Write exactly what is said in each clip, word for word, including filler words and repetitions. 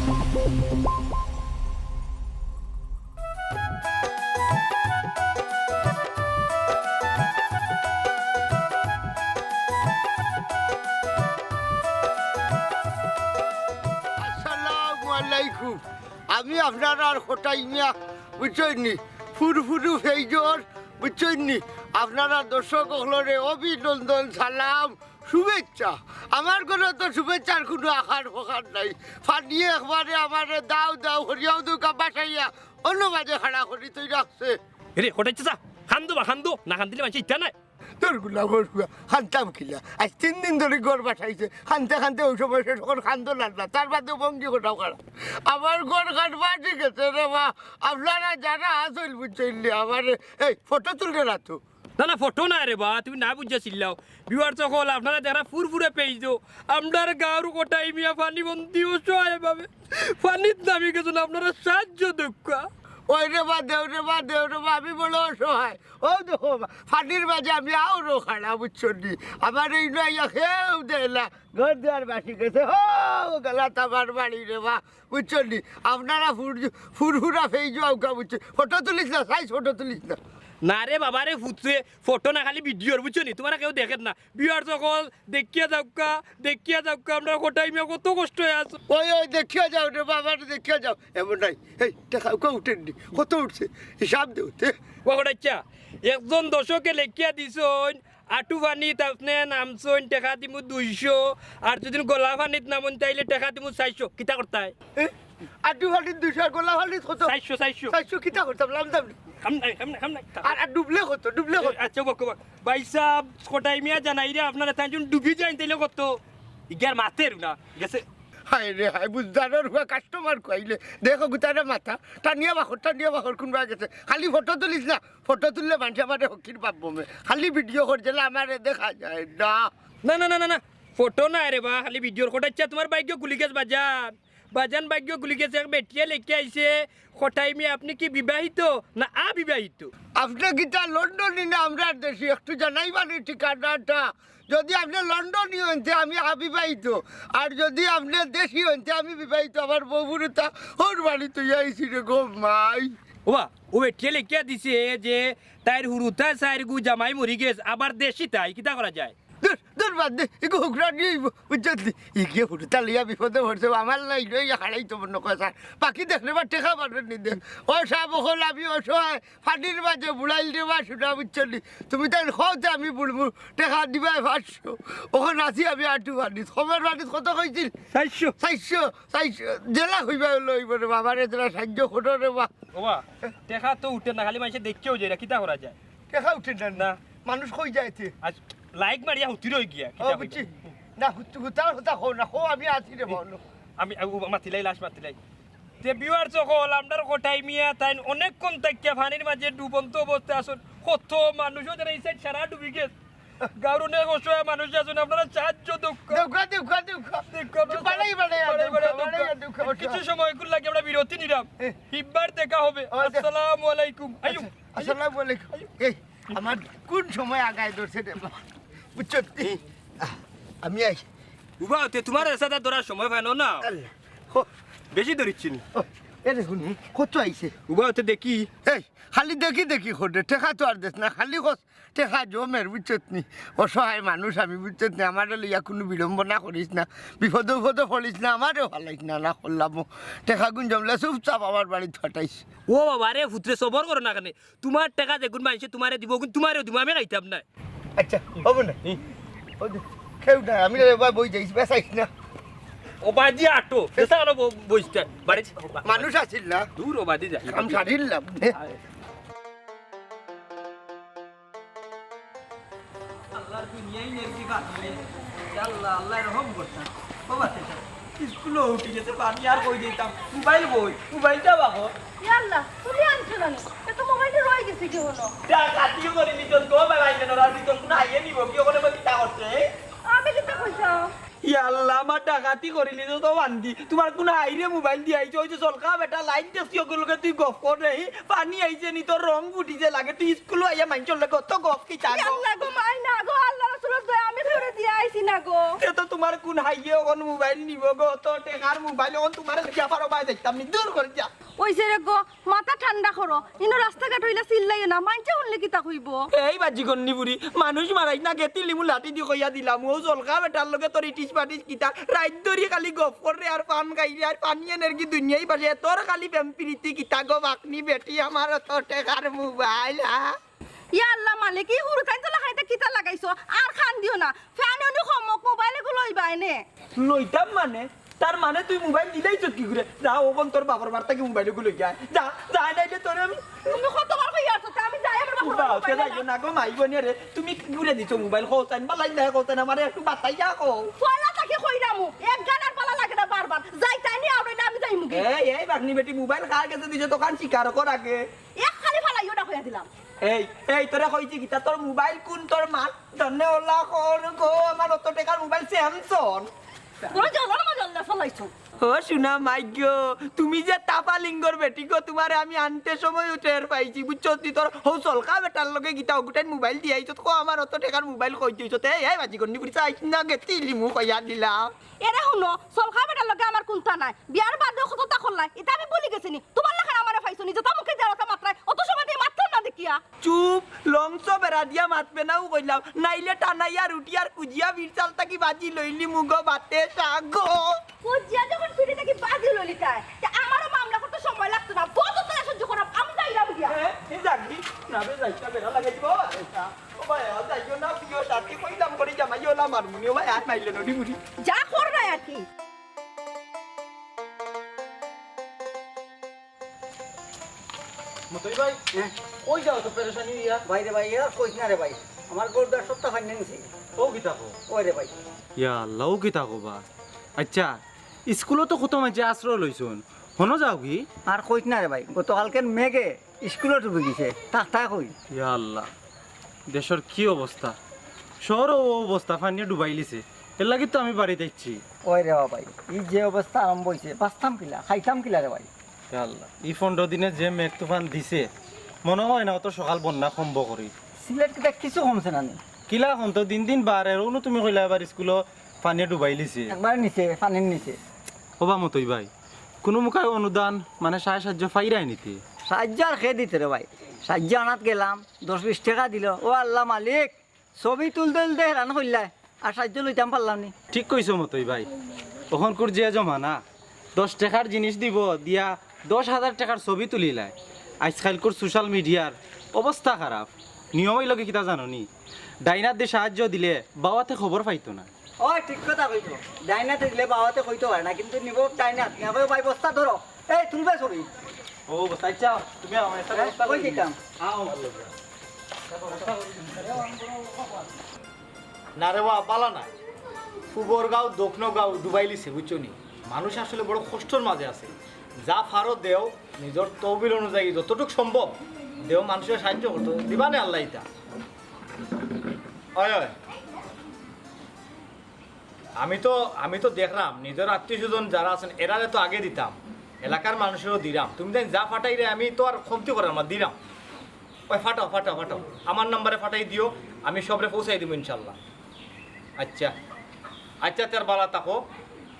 আসসালামু আলাইকুম। আমি আপনারার কটাই মিয়া, বুঝছইন নি? ফুরফুরু ফেইজর, বুঝছইন নি? আপনারা দর্শক অকলরে অভিনন্দন, সালাম, শুভেচ্ছা। আমার ঘরো তো শুভেচ্ছার কুনু আকার ফকার নাই। পানিয়ে একবারে আমারে দাও দাও করিয়াও দুকা বাসাইয়া অন্য মাঝে খাড়া করি তুই রাখছে। এরে, কটাই চাচা, কান্দো বা কান্দো, না কান্দিলে মানষে ইতা নায়। তোর গুলা বড়ুয়া, কানতাম কিলা? আইজ তিন দিন ধরি ঘর বাসাইছে, কানতে কানতে অউ সময় শেষ, অখন কান্দো না, না, তার বাদে ভঙ্গি কটাও খারাপ। আমার ঘর কাটবা ঠিক আছে রে বা, আপনারা যারা আছইন বুঝছইন নি আমারে, এই ফটো তুলরে না তো। না, না, ফটো নায় রে বা, তুমি না বুঝিয়া চিল্লাও। Viewers অকল, আপনারা যারা ফুরফুরে পেজ দেও, আমরার গাঁওর কটাই মিয়া পানিবন্দী অসহায় ভাবে পানিত নামি গেছইন, আপনারা সাহায্য দেউক্কা। ওই রে বা, দেও রে বা, দেও রে বা, আমি বড় অসহায়। ও দেখো বা, পানির মাঝে আমি আউরও খাড়া, বুঝছো নি? আমার এই নয় কেউ দেয় না, ঘর দুয়ার বাসি গেছে। হো, গেলা তো আমার বাড়ি রে বা, বুঝছো নি? আপনারা ফুর-, ফুরফুরা ফেইজো আউক্কা, বুঝছো? ফটো তুলিস না, সাইজ ফটো তুলিস না। না রে বাবা রে, ফুতরে ফটো না, খালি ভিডিওর, বুঝছো নি? তুমারা কেউ দেখের না। Viewers অকল, দেখিয়া যাউক্কা, দেখিয়া যাউক্কা, আমরার কটাই মিয়া কত কষ্টে আছে। ওই, ওই, দেখিয়া যাও রে বাবা রে, দেখিয়া যাও। এমন নাই, এই, টেকা উকা উঠের নি, কত উঠছে? হিসাব দেও তে। ও কটাই চাচা, একজন দর্শকে লেখিয়া দিছইন, আটু পানিত আপনে নামছইন, টেকা দিমু দুইশো, আর যদি গলা পানিত নামইন, তাইলে টেকা দিমু চাইরশো। কিতা করতায়? এ? আটু পানিত দুইশো, আর গলা পানিত কত? চাইরশো, চাইরশো। চাইরশো কিতা করতাম? লামতাম নি। কাম নাই, কাম নাই, কাম নাই। আর, আর ডুবলে কত? ডুবলে কত? আচ্ছা, বক, বক। ভাইসাব, কটাই মিয়া জানাইরা আপনারা, তাইন যদি ডুবি যাইন, তাইলে কত? ইগার মাতের না, গেছে। হায় রে হায়, বুঝদারর হুয়া কাস্টমার খুয়াইলে। দেখো গুতারে মাথা, টানিয়া বাখর, টানিয়া বাখর, কুনবা গেছে। খালি ফটো তুলিস না, ফটো তুললে মানষে আমারে হকির ভাববো মে। খালি ভিডিও কর, যেলা আমারে দেখা যায় না। না, না, না, না, না, ফটো নায় রে বা, খালি ভিডিওর। কটাই চাচা, তুমার ভাইগ্য খুলি গেছে বাজান। বাজান, ভাইগ্য খুলি গেছে, এক বেটিয়ে লেখিয়া আইছে, কটাই মিয়া, আপনি কি বিবাহিত না অবিবাহিত? আপনে কিতা লন্ডনী না আমরার দেশি? একটু জানাইবা নি ঠিকানাটা। যদি আপনে লন্ডনী অইন তে আমি অবিবাহিত, আর যদি আপনে দেশি অইন তে আমি বিবাহিত। আমার বউ হুরুতা হউর বাড়ি থইয়া আইছি রে গো মাই। ওবা, ও বেটিয়ে লেখিয়া দিছে যে তাইর হুরুতা চাইরগু জামাই মরি গেছে, আবার দেশি তাই, কিতা করা যায়? দূর, দূর বাদ দে, ইগু হুকরানি অইবো, বুঝছত নি? ইগিয়ে হুরুতা লইয়া বিপদো পড়ছে, আমার লাই লইয়া খাড়াইতো মনো কয় স্যার। বাকি দেখলে বা টেকা পারবেন নি দে। ও সাব অকল, আমি অসহায়, পানির মাঝে বুড়াইল দেবা শুনা, বুঝছত নি? তুমি তাইন কও তে আমি বুড়মু, টেকা দিবায় পাঁচশো। অখন আছি আমি আটু পানিত, কমর পানিত কত কইছিল? চাইরশো। চাইরশো, চাইরশো, যেলা কইবা অইলো অইবো রে বাবা রে, তোরা সাহায্য করো রে বা। ওবা, টেকা তো উঠে না, খালি মানষে দেখিয়াও যায় না, কিতা করা যায়? টেকা উঠে না, না। না। মানুষ কই যায় তে? আজ লাইক মারিয়া হুতি রই গিয়া, ও, কিতা বুঝছি। কইবা? না, হুত-, হুতার কথা কও না, কও আমি আছি রে বাবা। আমি, আ, ও, মাতিলাই, লাশ মাতিলাই। তে viewers অকল, আমরার কটাই মিয়া তাইন অনেকক্ষণ থাকিয়া পানির মাঝে ডুবন্ত অবস্থায় আছইন। কত মানুষও যারা এই side সারা ডুবি গেছে। গাঁওর অনেক অসহায় মানুষ আছইন, আপনারা সাহায্য দেউক্কা। দেউক্কা, দেউক্কা, দেউক্কা। দেউক্কা, আপনারা বাড়াই, বাড়াই, বাড়াই, দেউক্কা, বাড়াই, বাড়াই, দেউক্কা। কিছু সময় কুন লাগে আমরা বিরতি নিলাম। এ। হিব্বার দেখা হবে। ও, আচ্ছা। আসসালামু আলাইকুম। আইও। আচ্ছা, আসসালামু আলাইকুম। এই, আমার কুন সময় আগায় ধরছে রে বাবা? বুঝছত নি? আহ, আমি আই। উবা, তে তুমার এসাদা ধরার সময় পাইন না। আল্লাহ। হো। বেশি ধরিচ্ছি নি। ও, এ দেখুন, কত আইছে। উবা, তে দেখি। এই, খালি দেখি দেখি করে, টেকা তো আর দেস না, খালি কস টেকা জমের, বুঝছত নি? অসহায় মানুষ আমি, বুঝছত নি? আমারে লইয়া কুনু বিড়ম্বনা করিস না, বিপদো বিপদো পড়িস না, আমারেও ফালাইস না, না করলাম। টেকাগুন জমলে চুপচাপ আমার বাড়িত ফাটাইস। ও বাবা রে, ফুতরে সবর করো না কেনে? তুমার টেকা যেগুন মানষে তুমারে দিবো, অগুন তুমারেও দিমু, আমি খাইতাম নায়। আচ্ছা, হবো না। হুম। ও দে, কেউ না, আমি এবার বই যাইস, বেসাইস না। ও বাদি আটো, বেসা হলো ব-, বইসটা। বাড়ি মানুষ আছিল না। দূর ও বাদি যা। কাম সারিলাম। আল্লাহর দুনিয়াই নেকি বাকি রে। ইয়া আল্লাহ, আল্লাহ রহম করতা। বাবা, ইস্কুলো উঠি গেছে, আমি আর কই যাইতাম? মোবাইল কই? মোবাইলটা বাবা। ইয়া আল্লাহ, তুমি আনছো না নি? এ তো মোবাইলটা রয়ে গেছে কি হলো? ডাকাতি করি নিতন গো, ভাই, ভাই, কেন রাজি তোর না আইয়ে নিব, কি ওখানে বা কিতা করছে? আমি কিতা কইতাম? ইয়া আল্লাহ, আমার ডাকাতি করি নিত তো বান্দি। তোমার কোন আইরে মোবাইল দিয়ে আইছো, ওই যে সলকা বেটা লাইন দেখছি, ওগুলোকে তুই গফ কর রে। পানি আইছে নি, তোর রং উঠিছে লাগে, তুই স্কুল আইয়া মাইনছর লাগে, অত গফ কি চা ইয়া গফ? আল্লাহ গো, মাই না গো, আল্লাহ রাসূলের দয়া, আমি করে দিয়া আইছি না গো। তে তো তুমার কুন হাইয়ে অখন মোবাইল নিবো গো? অত টেকার মোবাইল অখন তুমারে দেখিয়া পারো বায় যাইতাম নি, দূর করি যা। অইছে রে গো, মাথা ঠান্ডা করো। ইনো রাস্তাঘাট অইলা চিল্লাইও না, মাইনষে হুনলে কিতা কইবো? এই বাজি গন্নি বুড়ি, মানুষ মারাইস না, গেতি লিমু লাঠি দি কইয়া দিলাম। অউ জলকা বেটার লগে তোর ইটিস পাটিস কিতা? রাইত ধরি খালি গফ কররে আর পান খাইরে আর পানি এনের কি দুনিয়াই বাসে। তোর খালি প্রেম প্রীতি কিতা গো বাকনি বেটি, আমার অত টেকার মোবাইল, হ্যাঁ? ইয়া আল্লাহ মালিক, ই হুরুতাইন তো লাখাইতে কিতা লাগাইছো? আর কান দিও না। ফ্যানে উনি কমক, মোবাইল এগু লইবায় নে। লইতাম মানে? তার মানে তুই মোবাইল দিলাইছস কি করি? যা, অখন তোর বাবার বাড়ি থাকি মোবাইল এগু লইয়া আয়। যা, যা, নাইলে তোরে আমি তুমি কতবার কইয়া আছো, তে আমি যাই আমার বাবার বাড়ি, মোবাইল যাইও না গো, মাই বনিয়া রে। তুমি কি করি দিছো মোবাইল? কও চাইন, বালাই না, কও চাইন, আমারে একটু বাতাইয়া কও। পয়লা থাকি কইরামু, এক গান আর বালা লাগে না বারবার। যাই তাই নি, আউড়াইলে আমি যাইমু গি। এই, এই বাকনি বেটি, মোবাইল কার গেছে দিছো, তখন স্বীকার কর আগে। এক খালি ফালাইও না কইয়া দিলাম। এই, এই, তোরে কইছি কিতা, তোর মোবাইল কুন তোর মার? ধন্যে ওলা কর গো, আমার অত টেকার মোবাইল Samsung। তোরা জ্বালার মা জ্বালা ফালাইছো। ও সোনা মাই গো, তুমি যে তাপা লিঙ্গর বেটি গো, তুমারে আমি আনতে সময় টের পাইছি, বুঝছো? তুই তোর হউ চলকা বেটার লগে কিতা অগুটাইন মোবাইল দিয়া আইছত, কো আমার অত টেকার মোবাইল কই দিছত? এই, এই বাজি গন্নি বুড়ি চাইস না, গেতি লিমু কইয়া দিলাম। এরে হুনো, চলকা বেটার লগে আমার কুন্তা নাই। বিয়ার বাদে কততা করলাই, ইতা আমি ভুলি গেছি নি। তুমার লাখান আমারে পাইছো নি, যেতা মুখে দেওয়াতা মাতরায়, অত সময় দিয়া মাততাম না দেখিয়া। চুপ, লংস বেড়া দিয়া মাতবে না, অউ কইলাম, নাইলে টানাইয়া রুটি আর কুজিয়া বিরচাল থাকি বাজি লইলিমু গো বাতে শাগো। কুজিয়া যখন পিঠি থাকি বাজি লইলিতায়, তে আমারও মামলা করতে সময় লাগতো না, বহুত তারা সহ্য করাম, আমি যাইরাম গিয়া। এ, এ যাগি, না বে যাইতা বেড়া লাগাই দিব, আরে তা। ও ভাই, আর যাইও না, প্রিয় সাথী, কইলাম করি জামাই ওলা মারমুনি, ও ভাই, আর মাইলে নড়ি মুড়ি। যা কর না আর কি। মতই ভাই, হ্যাঁ। কই যাও তো পেরেশানি হইয়া? ভাই রে ভাই, আর কইস না রে ভাই, আমার গরুদার সপ্তাহ ফাইন্যান্সি। ও কিতা কো? ওই রে ভাই। ইয়া আল্লাহ, ও কিতা কো বা? আচ্ছা, স্কুলো তো কত মাঝে আশ্রয় লইছুন, হনো যাও কি? আর কইস না রে ভাই, গতকালকের মেঘে স্কুলো ডুবি গেছে, থাক থাক কই। ইয়া আল্লাহ, দেশর কি অবস্থা, শহরও ও অবস্থা, পানিয়ে ডুবাইলিছে, এর লাগি তো আমি বাড়িত আইছি। ওই রে ভাই, এই যে অবস্থা আরম্ভ হইছে, বাঁচতাম কিলা, খাইতাম কিলা রে ভাই? ইয়া আল্লাহ, ই পনেরো দিনে যে মেঘ তুফান দিছে, মনে হয় না অত সকাল বন্যা কমবো করি। সিলেট কিতা কিছু কমছে না নি? কিলা কম তো দিন দিন বাড়ে, অনো তুমি কইলা এবার স্কুলো পানিয়ে ডুবাইলিছে। একবারে নিচে, পানির নিচে। ওবা মতই ভাই, কুনু মুখায় অনুদান মানে সাহায্য সাহায্য পাইরায় নিতে? সাহায্য আর কে দিতে রে ভাই? সাহায্য আনাত গেলাম, দশ বিশ টেকা দিল, ও আল্লাহ মালিক, ছবি তুলতে তুলতে হেরান করিলায়, আর সাহায্য লইতাম পারলাম নি। ঠিক কইছো মতই ভাই, অখনকুর যে জমানা, দশ টেকার জিনিস দিব দিয়া দশ হাজার টেকার ছবি তুলিলায়। আইজকাইলকুর social mediaর অবস্থা খারাপ। নিয়ম অইলো কি কিতা জানো নি? ডাইনাত দি সাহায্য দিলে বাওয়াতে খবর পাইতো না। ওই ঠিক কথা কইছো, ডাইনাতে দিলে বাওয়াতে কইতো পারে না, কিন্তু নিব ডাইনাত, নিয়া কইবো, "ভাই বস্তা ধরো, এই তুলবে ছবি।" ও বস্তা, আচ্ছা, তুমি আমার একটা হ্যাঁ, ব্যবস্থা কই করে দিও। দিতাম? আও, ভালো। না রে বা, বালা না। ফুবরগাঁও, দক্ষিণগাঁও ডুবাইলিছে, বুঝছো নি? মানুষ আসলে বড় কষ্টর মাঝে আছে। যা পারো দেও, নিজর তহবিল অনুযায়ী যতটুক সম্ভব দেও, মানুষরে সাহায্য করতো। দিবা নে আল্লাহ ইতা। অয়, অয়। আমি তো, আমি তো দেখরাম, নিজর আত্মীয় স্বজন যারা আছইন, এরারে তো আগে দিতাম, এলাকার মানুষরেও দিরাম। তুমি তাইন যা পাঠাইরায়, আমি তো আর কমতি কররাম না, দিরাম। ওই পাঠাও, পাঠাও, পাঠাও। আমার নাম্বারে পাঠাই দিও, আমি সবরে পৌঁছাই দিমু ইনশাল্লাহ। আচ্ছা, আচ্ছা, তে বালা থাকো,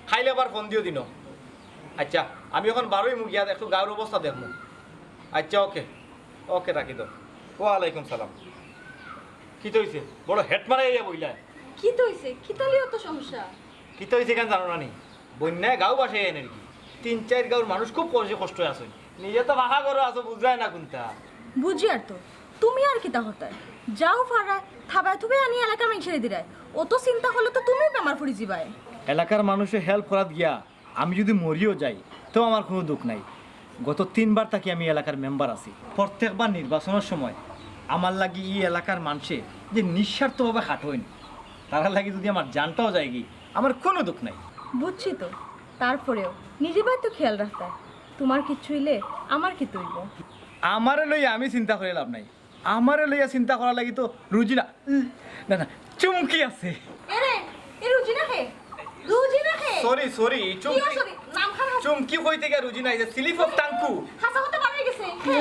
খাইলে আবার ফোন দিও দিনো। আচ্ছা, আমি অখন বারইমু গিয়া একটু গাঁওর অবস্থা দেখমু। আচ্ছা, ওকে, ওকে, রাখি দেও। ওয়ালাইকুম সালাম। কিতা অইছে? বড় হেট মারাইয়া বইলায়। কিতা অইছে? কিতা লইয়া অত সমস্যা? কিতা অইছে কেনে জানো না নি? বন্যায় গাঁও ভাসাইয়া নেরগি। তিন চাইর গাঁওর মানুষ খুব কষ্টে কষ্টে আছইন। নিজে তো পাকা ঘরো আছো, বুঝরায় না কুন্তা। বুঝিয়ার তো, তুমি আর কিতা করতায়? যাও পাররায়, থাবায় থুবায় আনি এলাকার মাইনষরে দিরায়। অত চিন্তা করলে তো তুমিও বেমার পড়ি যিবায়। এলাকার মানুষরে help করাত গিয়া আমি যুদি মরিও যাই, তেও আমার কুনু দুখ নাই। গত তিনবার থাকি আমি এলাকার মেম্বার আছি। প্রত্যেকবার নির্বাচনর সময় আমার লাগি ই এলাকার মানষে যে নিঃস্বার্থভাবে খাটইন, তারার লাগি যুদি আমার জানটাও যায়গি, আমার কুনু দুখ নাই। বুঝছি তো, তারপরেও নিজের বায় তো খেয়াল রাখতায়। তুমার কিচ্ছু অইলে আমার কিতা অইবো? আমারে লইয়া আমি চিন্তা করি লাভ নাই। আমারে লইয়া চিন্তা করার লাগি তো রুজিনা, না, না, চুমকি আছে। এরে, এ রুজিনা কে? রুজিনা কে? Sorry, sorry, কি চুমকি। Sorry? নাম খান হাসা। চুমকি কইতে গিয়া রুজিনা, এই যে slip of tongue। হাসা কথা বার অই গেছে। হে।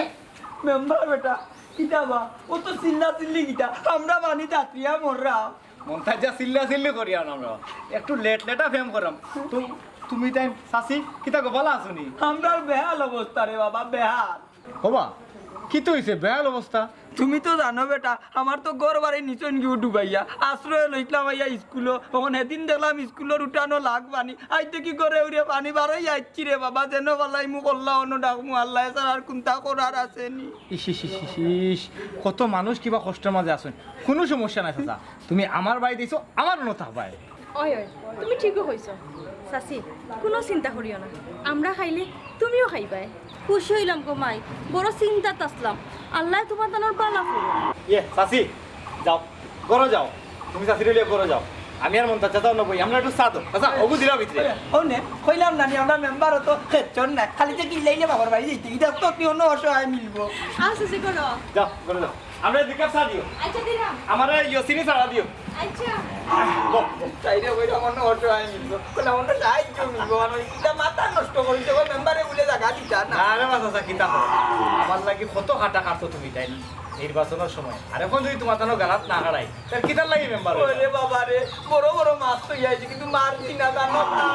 মেম্বার বেটা, কিতা বা? ও তো চিল্লা চিল্লি কিতা? আমরা পানিত আতরিয়া মররাম। মন্তাজ যা চিল্লা চিল্লি করিয়ার না আমরা। একটু লেট লেটা ফেম করাম। তুমি, তুমি তাইন চাচি, কিতা গো, ভালা আছো নি? আমরার বেহাল অবস্থা রে বাবা, বেহাল। ওবা, কিতা অইছে? বেহাল অবস্থা? তুমি তো জানো বেটা, আমার তো ঘর বাড়ি নিচইন গিউ ডুবাইয়া, আশ্রয় লইতলাম আইয়া স্কুলো। অখন হেদিন দেখলাম স্কুলর উঠানো লাখ পানি, আইজ দেখি ঘরে উড়ে পানি বারই আইছি রে বাবা, যেন ফালাইমু কল্লা অনো ডাকমু, আল্লায় ছাড়া আর কুন্তা করার আছে নি। ইস, ইস, ইস, ইস, ইস, কত মানুষ কিবা কষ্টর মাঝে আছইন। কুনু সমস্যা নাই চাচা, তুমি আমার বাড়িত আইছো, আমার অনো থাকবায়। অয়, অয়, তুমি ঠিকউ কইছো। চাচি, কুনু চিন্তা করিও না, আমরা খাইলে তুমিও খাইবায়। খুশি অইলাম গো মাই, বড় চিন্তাত আছলাম। আল্লায় তুমার তানর ভালা করো। ইয়ে, চাচি, যাও, ঘরো যাও। তুমি চাচিরে লইয়া ঘরো যাও। আমি আর মন্তাজ চাচা অনো বই, আমরা একটু চা দেও। চাচা, অগু দিলা ভিতরে। অনে, কইলাম না নি, আমরা মেম্বার অত খেচ্ছর নাই। খালি যে কিল্লাইলে বাবার বাড়ি যাইতে, ইটা তো তুই অন্য অসহায় মিলবো। আচ্ছা, জি করো। যাও, ঘরো যাও। আমরা দুই কাপ চা দিও। আচ্ছা, দিলাম। আমারে ইয়ো চিনি ছাড়া দিও। আচ্ছা। বহ, বহ। চাইরে কইলাম অন্য অসহায় মিলবো। কইলাম অন্য সাহায্য মিলবো। মানে, ইটা মাথা নষ্ট করি, যখন মেম্বারে বলে জাগা দিতা না। আরে বাবা, চাচা, কিতা কও? আমার লাগি কত খাটা খাটছো তুমি, তাই না? নির্বাচনর সময়। আর অখন যদি তুমার তানো গালাত না হারাই, তাহলে কিতার লাগি মেম্বার অইলা? ওরে বাবা রে, বড় বড় মাছ তো আইছে, কিন্তু মারছি না, জানো না?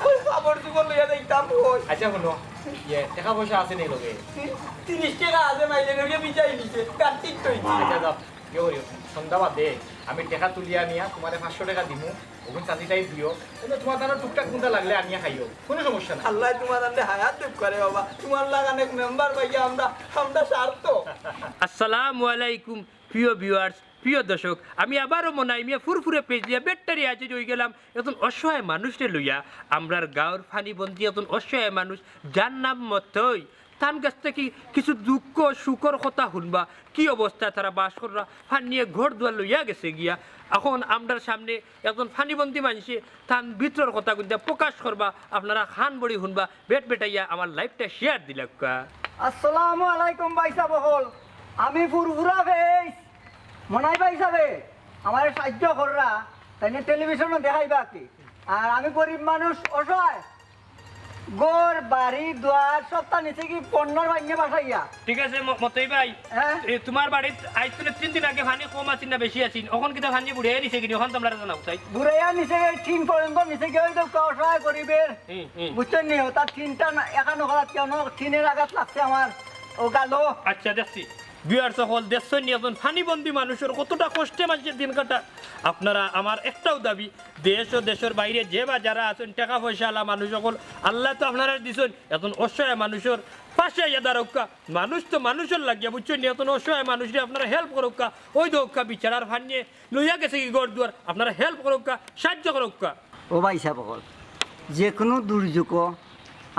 ওই কাপড় চোপড় লইয়া যাইতাম কই। আচ্ছা, হুনো, ইয়ে, টেকা পয়সা আছে নি লগে? তিরিশ টেকা আছে, মাইলে লগে বিচাই দিছে, কার্তিক তো অইছে। আচ্ছা, যাও, ইয়ে করিও, সন্ধ্যা বাদে আমি টেকা তুলিয়া আনিয়া তুমারে পাঁচশো টেকা দিমু, অখন চাচিটাই দিও, কিন্তু তুমার তানো টুকটাক কুন্তা লাগলে আনিয়া খাইও, কুনু সমস্যা নাই। আল্লায় তুমার তানরে হায়াত দেউক্কা রে বাবা, তুমার লাখান এক মেম্বার পাইয়া আমরা, আমরা সার্থক। আসসালামু আলাইকুম, প্রিয় ভিউয়ার্স, প্রিয় দর্শক, আমি আবারও মনাই মিয়া ফুরফুরে পেজ লইয়া বেট্টারি আইজ অইগেলাম একজন অসহায় মানুষরে লইয়া, আমরার গাঁওর পানিবন্দী একজন অসহায় মানুষ, যার নাম মতই। তান গেছ থাকি কিছু দুঃখ সুখর কথা হুনবা, কি অবস্থায় তারা বাস কররা, পানিয়ে ঘর দুয়ার লইয়া গেছে গিয়া। অখন আমরার সামনে একজন পানিবন্দী মানষে তান ভিতরর কথা কুন্তা প্রকাশ করবা, আপনারা কান ভরি হুনবা, বেট বেটাইয়া আমার live-টা share দিলাউক্কা। আসসালামু আলাইকুম ভাইসাব অকল, আমি ফুরফুরা পেজ, মনাই ভাইসাবে আমারে সাহায্য কররা, তাইন টেলিভিশনো দেখাইবা কি? আর আমি গরিব মানুষ, অসহায়, ঘর, বাড়ি, দুয়ার, সবতা নিছে কি বন্যার পানিয়ে ভাসাইয়া। ঠিক আছে, ম-, মতই ভাই। হ্যাঁ? এ, তুমার বাড়িত আইজ থনে তিন দিন আগে পানি কম আছিল না বেশি আছিল? অখন কিতা পানি বুড়াইয়া নিছে কিনি? অখন তুমরা জানাও চাই। বুড়াইয়া নিছে, এই টিন পর্যন্ত নিছে কি, ওই তো অসহায় গরিবের। হুম, হুম। বুঝছইন নি? তার টিনটা না, এখানো করাত কেন? টিনের আঘাত লাগছে আমার। ও গেল। আচ্ছা, দেখছি। ভিউয়ার্স অকল, দেখছইন নি একজন পানিবন্দী মানুষর কতটা কষ্টে মানষে দিন কাটায়। আপনারা আমার একটাউ দাবি, দেশ ও দেশর বাইরে যে বা যারা আছইন, টেকা পয়সা আলা মানুষ অকল, আল্লায় তো আপনারারে দিছইন, একজন অসহায় মানুষর পাশে আইয়া দাঁড়াউক্কা। মানুষ তো মানুষর লাগিয়া, বুঝছইন নি? একজন অসহায় মানুষরে আপনারা help করউক্কা। ওই দেখউক্কা, বিচারার পানিয়ে লইয়া গেছে কি ঘর দুয়ার, আপনারা help করউক্কা, সাহায্য করউক্কা। ও ভাইসাব অকল, যে কুনু দুর্যোগ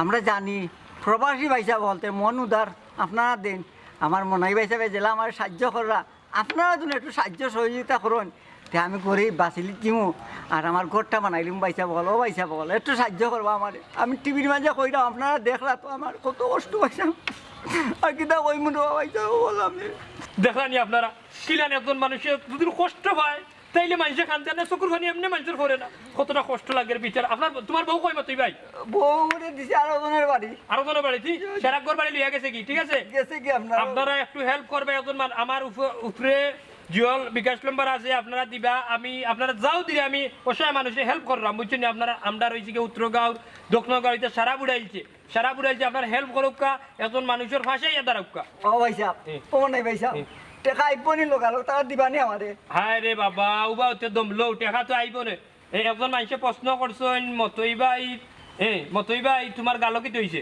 আমরা জানি, প্রবাসী ভাইসাব অকলতে মন উদার, আপনারা দেইন। আমার মনাই ভাইসাবে যেলা আমারে সাহায্য কররা, আপনারা যদি একটু সাহায্য সহযোগিতা করইন, তে আমি গরিব বাঁচিলিমু, আর আমার ঘরটা বানাইলিমু ভাইসাব অকল। ও ভাইসাব অকল, একটু সাহায্য করবা আমারে। আমি টিভির মাঝে কইরাম, আপনারা দেখরা তো আমার কত কষ্ট ভাইসাব। আর কিতা কইমু রে ভাইসাব অকল আমি। দেখরা নি আপনারা, কিলান একজন মানষে যদি কষ্ট পায়, তাইলে মানষে কান্দে না, চকুর পানি এমনে মানষর পড়ে না। কতটা কষ্ট লাগের বিচার। আপনার, তুমার বউ কই মতই ভাই? বউরে দিছে আরো জনর বাড়ি। আরো জনর বাড়ি, ঠিক? সারা ঘর বাড়ি লইয়া গেছে কি, ঠিক আছে? গেছে কি আপনার? আপনারা একটু help করবা, একজন মান-, আমার উপ-, উপরে জিওল বিকাশ নম্বর আছে, আপনারা দিবা। আমি, আপনারা যাও দিলে আমি অসহায় মানুষরে help করলাম, বুঝছইন নি? আপনারা, আমরা রইছি কি উত্তরগাঁও, দক্ষিণগাঁও, ইতা সারা বুড়াইলছে। সারা বুড়াইলছে, আপনারা help করউক্কা, একজন মানুষর পাশে আইয়া দাঁড়াউক্কা। ও ভাইসাব, হুম। ও নাই ভাইসাব, হুম। টেকা আইবো নি লগালগ, টেকা দিবা নি আমারে? হায় রে বাবা, উবা অতে দম লও, টেকা তো আইবো নে। এ, একজন মানষে প্রশ্ন করছইন, মতই ভাই, এ, মতই ভাই, তুমার গালো কিতা অইছে?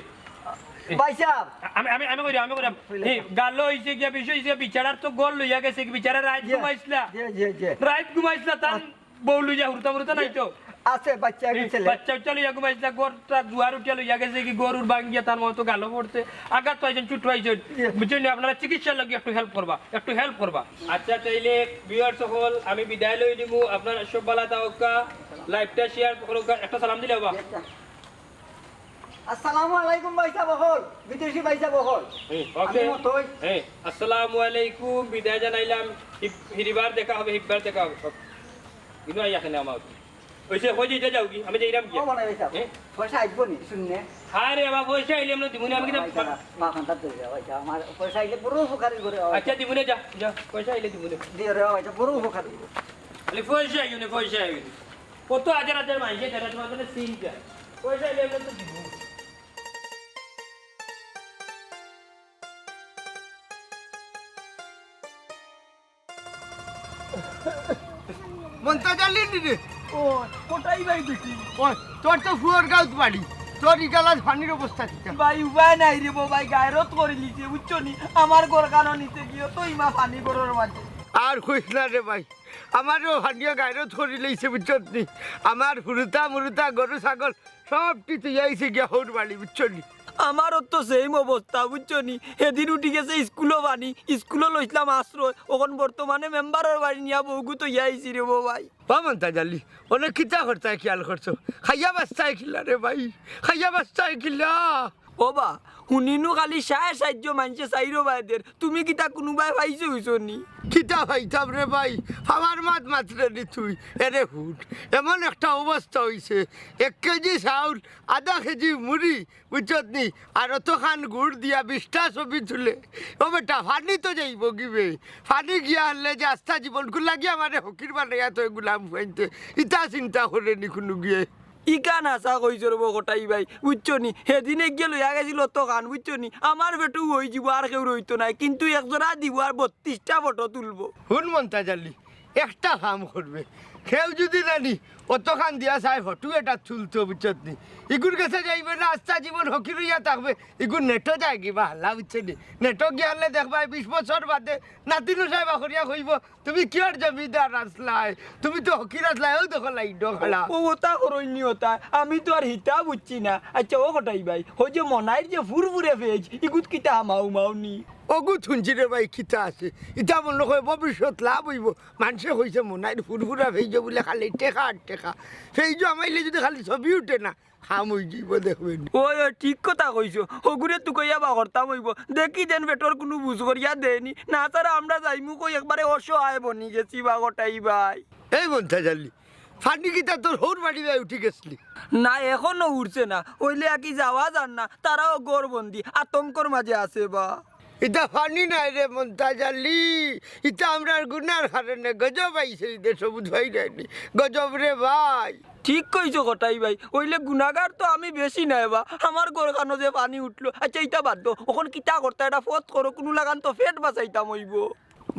এ, ভাইসাব। আমি, আমি, আমি কইরাম, আমি কইরাম। কইলে এ, গালো অইছে গিয়া, বিষয় অইছে, বিচারার তো ঘর লইয়া গেছে, বিচারা রাইত জি, ঘুমাইছলা? জি, জি, জি। রাইত ঘুমাইছলা, তান আ- বউ লইয়া হুরুতা মুরুতা নাই তো? আছে, বাচ্চা, একটা হুম, ছেলে। বাচ্চা উচ্চা লইয়া ঘুমাইছলা, ঘরটা দুয়ার উঠিয়া লইয়া গেছে কি, গরুর ভাঙ্গিয়া তার মতো গালো পড়ছে, আঘাত পাইছইন, চুট পাইছইন। জি। বুঝছইন নি? আপনারা চিকিৎসার লাগি একটু help করবা, একটু help করবা। আচ্ছা, তাইলে ভিউয়ার্স অকল, আমি বিদায় লই নিমু, আপনারা সব ভালা থাকউক্কা, live-টা share করউক্কা, একটা সালাম দিলে অবা। আসসালামু আলাইকুম ভাইসাব অকল, বিদেশি ভাইসাব অকল। হুম, OK। আমি মতই। হ্যাঁ, আসসালামু আলাইকুম, বিদায় জানাইলাম। হিব-, হিরিবার দেখা হবে, হিববার দেখা হবে। ইনো আইয়া কেনে আমার। অইছে, কই যাইতা যাও কি? আমি যাইরাম কি? ও মনাই ভাইসাব, হ্যাঁ? পয়সা আইবো নি, শুননে? আরে বাবা, পয়সা আইলে আমরা দিমুনে, আমি কিতা ভাইসাব, মা খান্তা দে ভাইসাব, আমার পয়সা আইলে বড় উপকার অইবো রে বাবা। আচ্ছা, দিমুনে যা, যা, পয়সা আইলে দিমুনে। দিও রে বাবা, এটা বড় উপকার অইবো। খালি পয়সা আইও না, পয়সা আইও না। কত হাজার হাজার মানুষে তারা তোমার জন্য চিন্তা। পয়সা আইলে আমরা তো দিব। মন্তাজ আলী নি রে? ও, কটাই ভাই দেখি। ওই, তোর তো ফুয়ার গাঁওত বাড়ি। তোর ইগালাত পানির অবস্থা কিতা? ভাই, উপায় নাই রে বো ভাই, গায়রত করি লিছে, বুঝছো নি? আমার ঘরখানো নিতে গিয়ে তো ইমা পানি ঘরর মাঝে। আর কইস না রে ভাই, আমারও পানিয়ে গায়রত করি লইছে, বুঝছত নি? আমার হুরুতা মুরুতা গরু ছাগল সবটি থইয়া আইছি গিয়া হউর বাড়ি, বুঝছো নি? আমারও তো same অবস্থা, বুঝছো নি? হেদিন উঠি গেছে স্কুলো পানি, স্কুলো লইছলাম আশ্রয়, অখন বর্তমানে মেম্বারর বাড়ি নিয়া বউগু থইয়া আইছি রে বো ভাই। ও মন্তাজ আলী, অনে কিতা করতায় খেয়াল করছো? খাইয়া বাঁচতায় কিলা রে ভাই? খাইয়া বাঁচতায় কিলা? ও বা, হুনিনু খালি সায় সাহায্য মানষে চাইরো বায়দের, তুমি কিতা কুনুবায় পাইছো অইছো নি? কিতা পাইতাম রে ভাই, পাওয়ার মাত মাতরে নি তুই। এরে হুন, এমন একটা অবস্থা অইছে, এক কেজি চাউল, আধা কেজি মুড়ি, বুঝছত নি? আর অতখান গুড় দিয়া বিশটা ছবি তুলে। ও বেটা, পানি তো যাইবোগি বে। পানি গিয়া হারলে যে আস্তা জীবনকুর লাগি আমারে ফকির বানাইয়া থয় গুলাম ফুয়াইন্তে। ইতা চিন্তা করে নি কুনুগিয়ে। ইখান হাছা কইছো রে বো কটাই ভাই, বুঝছো নি? হেদিন এগিয়ে লইয়া গেছিল অতখান, বুঝছো নি? আমার পেটেও অইযিবো, আর কেউর অইতো নায়, কিন্তু একজরা দিবো আর বত্রিশটা ফটো তুলবো। হুন মন্তাজ আলী, একটা কাম করবে, কেউ যুদি নানি অতখান দিয়া চায় ফটো এটা তুলতো, বুঝছত নি? ইগুর গেছে যাইবে না, আস্তা জীবন ফকির অইয়া থাকবে। ইগুর নেটো যায়গি বা হালা, বুঝছো নি? নেটো গিয়া হারলে দেখবায় বিশ বছর বাদে নাতিনু সাহেব করিয়া কইবো, "তুমি কিওর জমিদার আছলায়? তুমি তো ফকির আছলায়, অউ দেখো লাইনো খাড়া।" ও, অতা করইন নি অতা, আমি তো আর হিতা বুঝছি না। আচ্ছা, ও কটাই ভাই, অউ যে মনাইর যে ফুরফুরে ফেজ, ইগুত কিতা হামাও মাও নি? অগুত হুনছি রে ভাই, কিতা আছে? ইতা মনো কয় ভবিষ্যৎ লাভ অইবো। মানষে কইছে মনাইর ফুরফুরা ফেইজো বুলে খালি টেকা আর টেকা। ফেইজো হামাইলে যুদি খালি ছবি উঠে না, কাম অইযিবো দেখবে নি। ওই, ওই, ঠিক কথা কইছো। হগুরে তুকাইয়া বার করতাম অইবো। দেখি যেন পেটর কুনু বুঝ করিয়া দেয় নি। না তারা আমরা যাইমু কই, একবারে অসহায় বনি গেছি বা কটাই ভাই। এই মন্তাজ আলী, পানি কিতা তোর হউর বাড়ি বায় উঠি গেছলি? না, এখনো উঠছে না। অইলে আর কি যাওয়া যার না। তারাও ঘরবন্দি, আতঙ্কর মাঝে আছে বা। ইতা পানি নায় রে মন্তাজ আলী, ইতা আমরার গুনার কারণে গজব আইছে ই দেশো, বুঝবায় নায় নি। গজব রে ভাই। ঠিক কইছো কটাই ভাই, অইলে গুনাগার তো আমি বেশি নায় বা, আমার ঘরখানো যে পানি উঠলো। আচ্ছা, ইতা বাদ দেও, অখন কিতা করতায়, এটা ফত করো, কুনু লাখান তো পেট বাঁচাইতাম অইবো।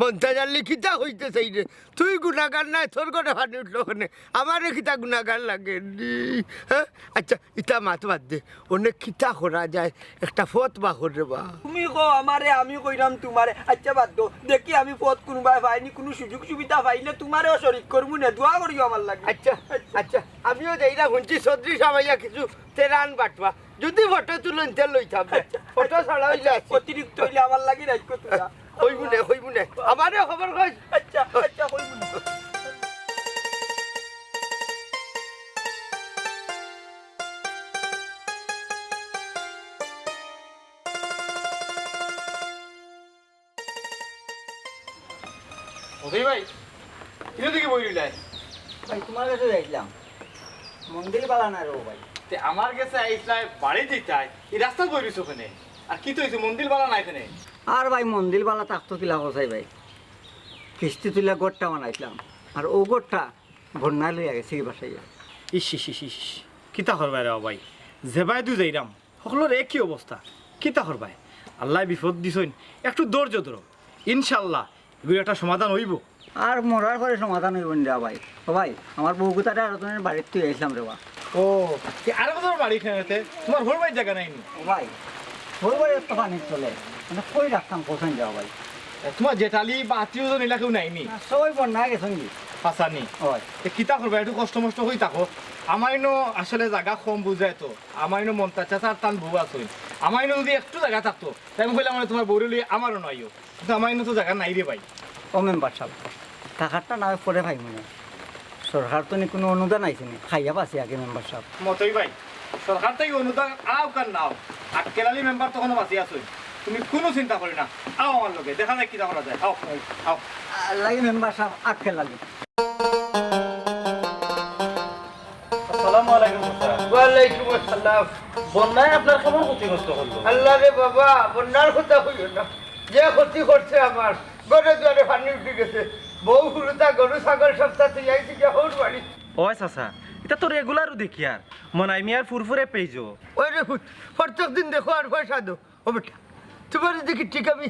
মন্তাজ আলী, কিতা কইতে চাইরে? তুই গুনাগার নায়, তোর ঘরো পানি উঠলো কেনে? আমারে কিতা গুনাগার লাগে নি? হ্যাঁ? আচ্ছা, ইতা মাত বাদ দে। অনে কিতা করা যায়? একটা ফত বার কর রে বা। তুমি কও আমারে, আমি কইরাম তুমারে। আচ্ছা, বাদ দেও। দেখি আমি ফত কুনুবায় পাই নি, কুনু সুযোগ সুবিধা পাইলে তুমারেও শরিক করমু নে। দোয়া করিও আমার লাগি। আচ্ছা, আচ্ছা। আমিও যাইরাম, হুনছি চৌধুরী সাব আইয়া কিছু তেরান বাটবা। যুদি ফটো তুলইন তে লইতাম। আচ্ছা, ফটো আচ্ছা, ছাড়া অইলে আচ্ছা, আছি। অতিরিক্ত অইলে আমার লাগি রাখিও তুমরা। কইমু নে, কইমু নে। আমারে খবর কইস। আচ্ছা, আচ্ছা, কইমু নে। অজয় ভাই, ইনো দেখি বই রইলায়। ভাই, তুমার গেছে আইছলাম। মন্দির বালা নাই রে ভাই। তে আমার গেছে আইছলায় বাড়ি দিতায়, ই রাস্তাত বই রইছো কেনে? আর কিতা অইছে, মন্দির বালা নাই কেনে? আর ভাই, মন্দির বালা থাকতো কিলা কছাই ভাই? কিস্তি তুলিয়া ঘরটা বানাইছলাম, আর অউ ঘরটা বন্যায় লইয়া গেছে কি ভাসাইয়া। ইস, ইস, ইস, ইস, কিতা করবায় রে ভাই? যেবায়দি যাইরাম, হকলর একই অবস্থা। কিতা করবায়? আল্লায় বিপদ দিছইন, একটু ধৈর্য ধরো, ইনশাআল্লাহ ইগুর একটা সমাধান অইবো। আর মরার পরে সমাধান অইবো নি রে ভাই। ও ভাই, আমার বউগুতারে আরো জনর বাড়িত থুই আইছলাম রে বা। ও, তে আরো জনর বাড়ি কেনে তে? তুমার হউর বাড়িত জাগা নাই নি? ও ভাই, হউর বাড়িত তো পানির তলে, মানে কই রাখতাম, কওছাইন রে বা ভাই? এ, তুমার জেঠালি বা আত্মীয় স্বজন ইলা কেউ নাই নি? না, সবাই বন্যায় গেছইন গি। হাছা নি? অয়। তে কিতা করবায়, একটু কষ্ট মষ্ট করি থাকো। আমার ইনো আসলে জাগা কম বুঝায় তো, আমার ইনো মন্তাজ চাচার তান বউ আছইন। আমার ইনো যুদি একটু জাগা থাকতো, তে আমি কইলাম মানে তুমার বউরে লইয়া আমারও নাইও। কিন্তু আমার ইনো তো জাগা নাই রে ভাই। ও মেম্বার সাব, থাকারটা না অয় পরে পাইমু নে। সরকার তো নি কুনু অনুদান আইছে নি, খাইয়া বাঁচি আগে মেম্বার সাব। মতই ভাই, সরকার থাকি অনুদান আউক আর না আউক, আক্কেল আলী মেম্বার তখনও বাঁচি আছইন। তুমি কুনু চিন্তা করিও না, আও আমার লগে, দেখা যাউক কিতা করা যায়। আও, আও। আল্লাহ মেম্বার সাব, আক্কেল আলী। আসসালামু আলাইকুম চাচা। ওয়ালাইকুম আসসালাম। বন্যায় আপনার কেমন ক্ষতিগ্রস্ত করলো? আল্লাহ রে বাবা, বন্যার কথা কইও না। যে ক্ষতি করছে আমার, ঘরে দুয়ারে পানি উঠি গেছে। বউ হুরুতা গরু ছাগল সবতা তুই আইছি গিয়া হৌর বাড়ি। ওই চাচা, ইতা তো regular-উ দেখিয়ার। মনাই মিয়ার ফুরফুরে পেইজো। ওই রে পুত, প্রত্যেক দিন দেখো আর পয়সা দো। ও বেটা, তুমারে দেখি ঠিক আমি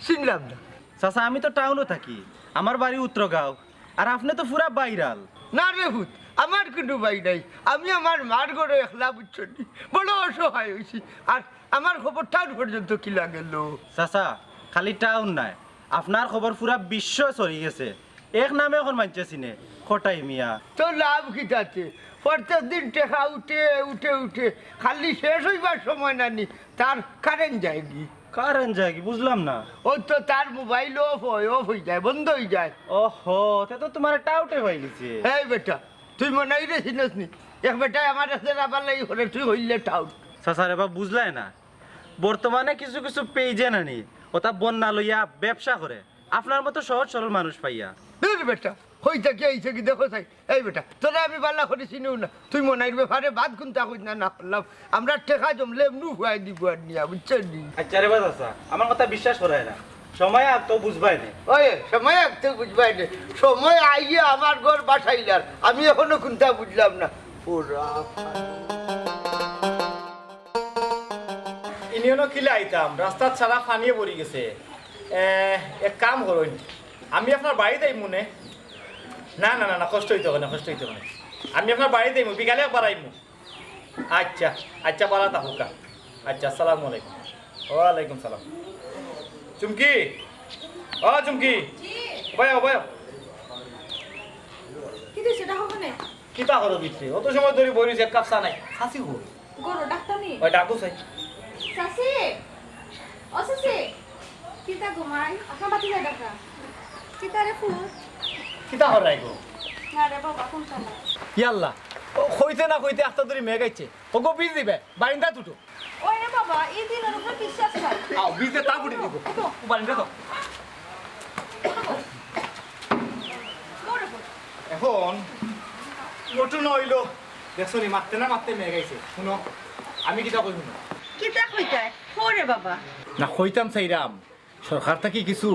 চিনলাম না। চাচা, আমি তো টাউনো থাকি, আমার বাড়ি উত্তরগাঁও, আর আপনে তো পুরা বাইরাল। না রে পুত, আমার কুনু বাই নাই, আমি আমার মার ঘরো একলা, বুঝছো নি? বড় অসহায় অইছি, আর আমার খবর টাউন পর্যন্ত কিলা গেলো? চাচা, খালি টাউন নায়, আপনার খবর পুরা বিশ্বো ছড়ি গেছে। এক নামে অখন মানষে চিনে, কটাই মিয়া। তো লাভ কিতাতে? প্রত্যেক দিন টেকা উঠে, উঠে, উঠে, খালি শেষ অইবার সময় নানি, তার কারেন্ট যায়গি। কারেন্ট যায়গি? বুঝলাম না। ওই তো তার মোবাইল off অয়, off অইযায়, বন্ধ অইযায়। ওহো, তে তো তুমারে টাউটে পাইলিছে। এই বেটা, তুই মনাইরে চিনস নি? এক বেটায় আমার কাছে রাবার লাগি করে, তুই অইলে টাউট। চাচা রে বা, বুঝলায় না। বর্তমানে কিছু কিছু পেইজে নানি, ওতা বন্যা লইয়া ব্যবসা করে। আপনার মতো সহজ সরল মানুষ পাইয়া। দূর বেটা, কই থাকি আইছে কি দেখো চাই। এই বেটা, তোরে আমি বালা করি চিনিও না। তুই মনাইর ব্যাপারে বাদ কুন্তা কইস না, না করলাম। আমরা টেকা জমলে এমনু ফুয়াই দিব আর নিয়া, বুঝছো নি? আচ্ছা রে বা চাচা, আমার কথা বিশ্বাস করায় না। সময় আগ তো বুঝবায় নে। ওই, সময় আগ তো বুঝবায় নে। সময় আইয়া আমার ঘর বাসাইলার। আমি অখনো কুন্তা বুঝলাম না। ওরা ইউনিয়নো কিলা আইতাম, রাস্তাত সারা পানিয়ে ভরি গেছে। এ, এক কাম করইন, আমি আপনার বাড়িত আইমু নে। না, না, না, না, কষ্ট অইতো না, কষ্ট অইতো না। আমি আপনার বাড়িত আইমু, বিকালে একবার আইমু। আচ্ছা, আচ্ছা, বালা থাকউক্কা। আচ্ছা, আসসালামু আলাইকুম। ওয়ালাইকুম সালাম। চুমকি, ও চুমকি, জি। বয়, বয়। কিতা অইছে, ডাকো কেনে? কিতা করো ভিতরে? অত সময় ধরি বই রইছি, এক কাপ চা নাই। চাচি কই? ঘরো ডাকতা নি? ওই ডাকো চাই। চাচি! ও চাচি! কিতা গো মাই? আপনার বাতি যায় ডাকা? কিতা রে ফুল? কিতা করাই গো? না রে বাবা, কুন্তা না। ইয়াল্লা, ও কইতে না কইতে আস্তা ধরি মেঘ আইছে। ও গো, বিজ দিবে, বারিন্দাত উঠো। ওই রে বাবা, এই দিনের উপরে বিশ্বাস নাই। আও, বিজে তা ফুটি দিব। ওঠো। ও বারিন্দা তো। ওঠো। ওঠো। এখন ঘটনা অইলো, দেখছো নি, মাততে না মাততে মেঘ আইছে। হুনো, আমি কিতা কই হুনো। কিতা কইতায়? কও রে বাবা। না, কইতাম চাইরাম, সরকার থাকি কিছু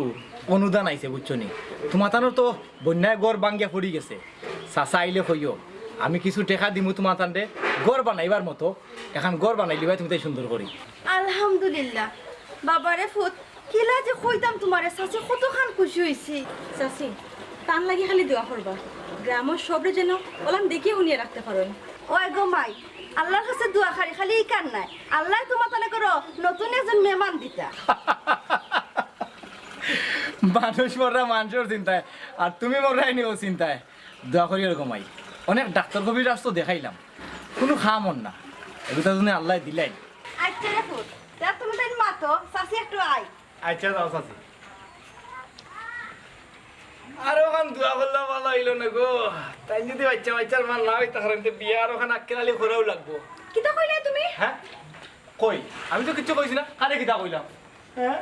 অনুদান আইছে, বুঝছো নি? তুমাতানর তো বন্যায় ঘর ভাঙ্গিয়া পড়ি গেছে। চাচা আইলে কইও, আমি কিছু টেকা দিমু তুমাতানরে ঘর বানাইবার মতো। এখান ঘর বানাইলিবায় তুমি তাই সুন্দর করি। আলহামদুলিল্লাহ। বাবারে ফুত, কিলা যে কইতাম তুমারে, চাচি কতখান খুশি অইছি। চাচি, তান লাগি খালি দোয়া করবা, গ্রামর সবরে যেন অলান দেখিয়া হুনিয়া রাখতে পারইন। ওই গো মাই, আল্লার কাছে দোয়া করি, খালি ইখান নায়, আল্লায় তুমাতানরে ঘরো নতুন একজন মেহমান দিতা। মানুষ মররা মানষর চিন্তায়, আর তুমি মররায় নি অউ চিন্তায়। দোয়া করিও রে গো মাই, অনেক ডাক্তর কবিরাজ তো দেখাইলাম, কুনু কাম অর না। এগুতা যদি আল্লায় দিলাইন। আচ্ছা রে ফুত, তে তুমি তাইন মাতো, চাচি একটু আই। আচ্ছা, যাও চাচি। আর অখান দোয়া করলে ভালা অইলো না গো। তাইন যদি বাইচ্চা বাইচ্চার মা না অইতা পারইন, তে বিয়া আর অখান আক্কেল আলী করাউ লাগবো। কিতা কইলায় তুমি? হ্যাঁ? কই? আমি তো কিচ্ছু কইছি না। কারে কিতা কইলাম? হ্যাঁ?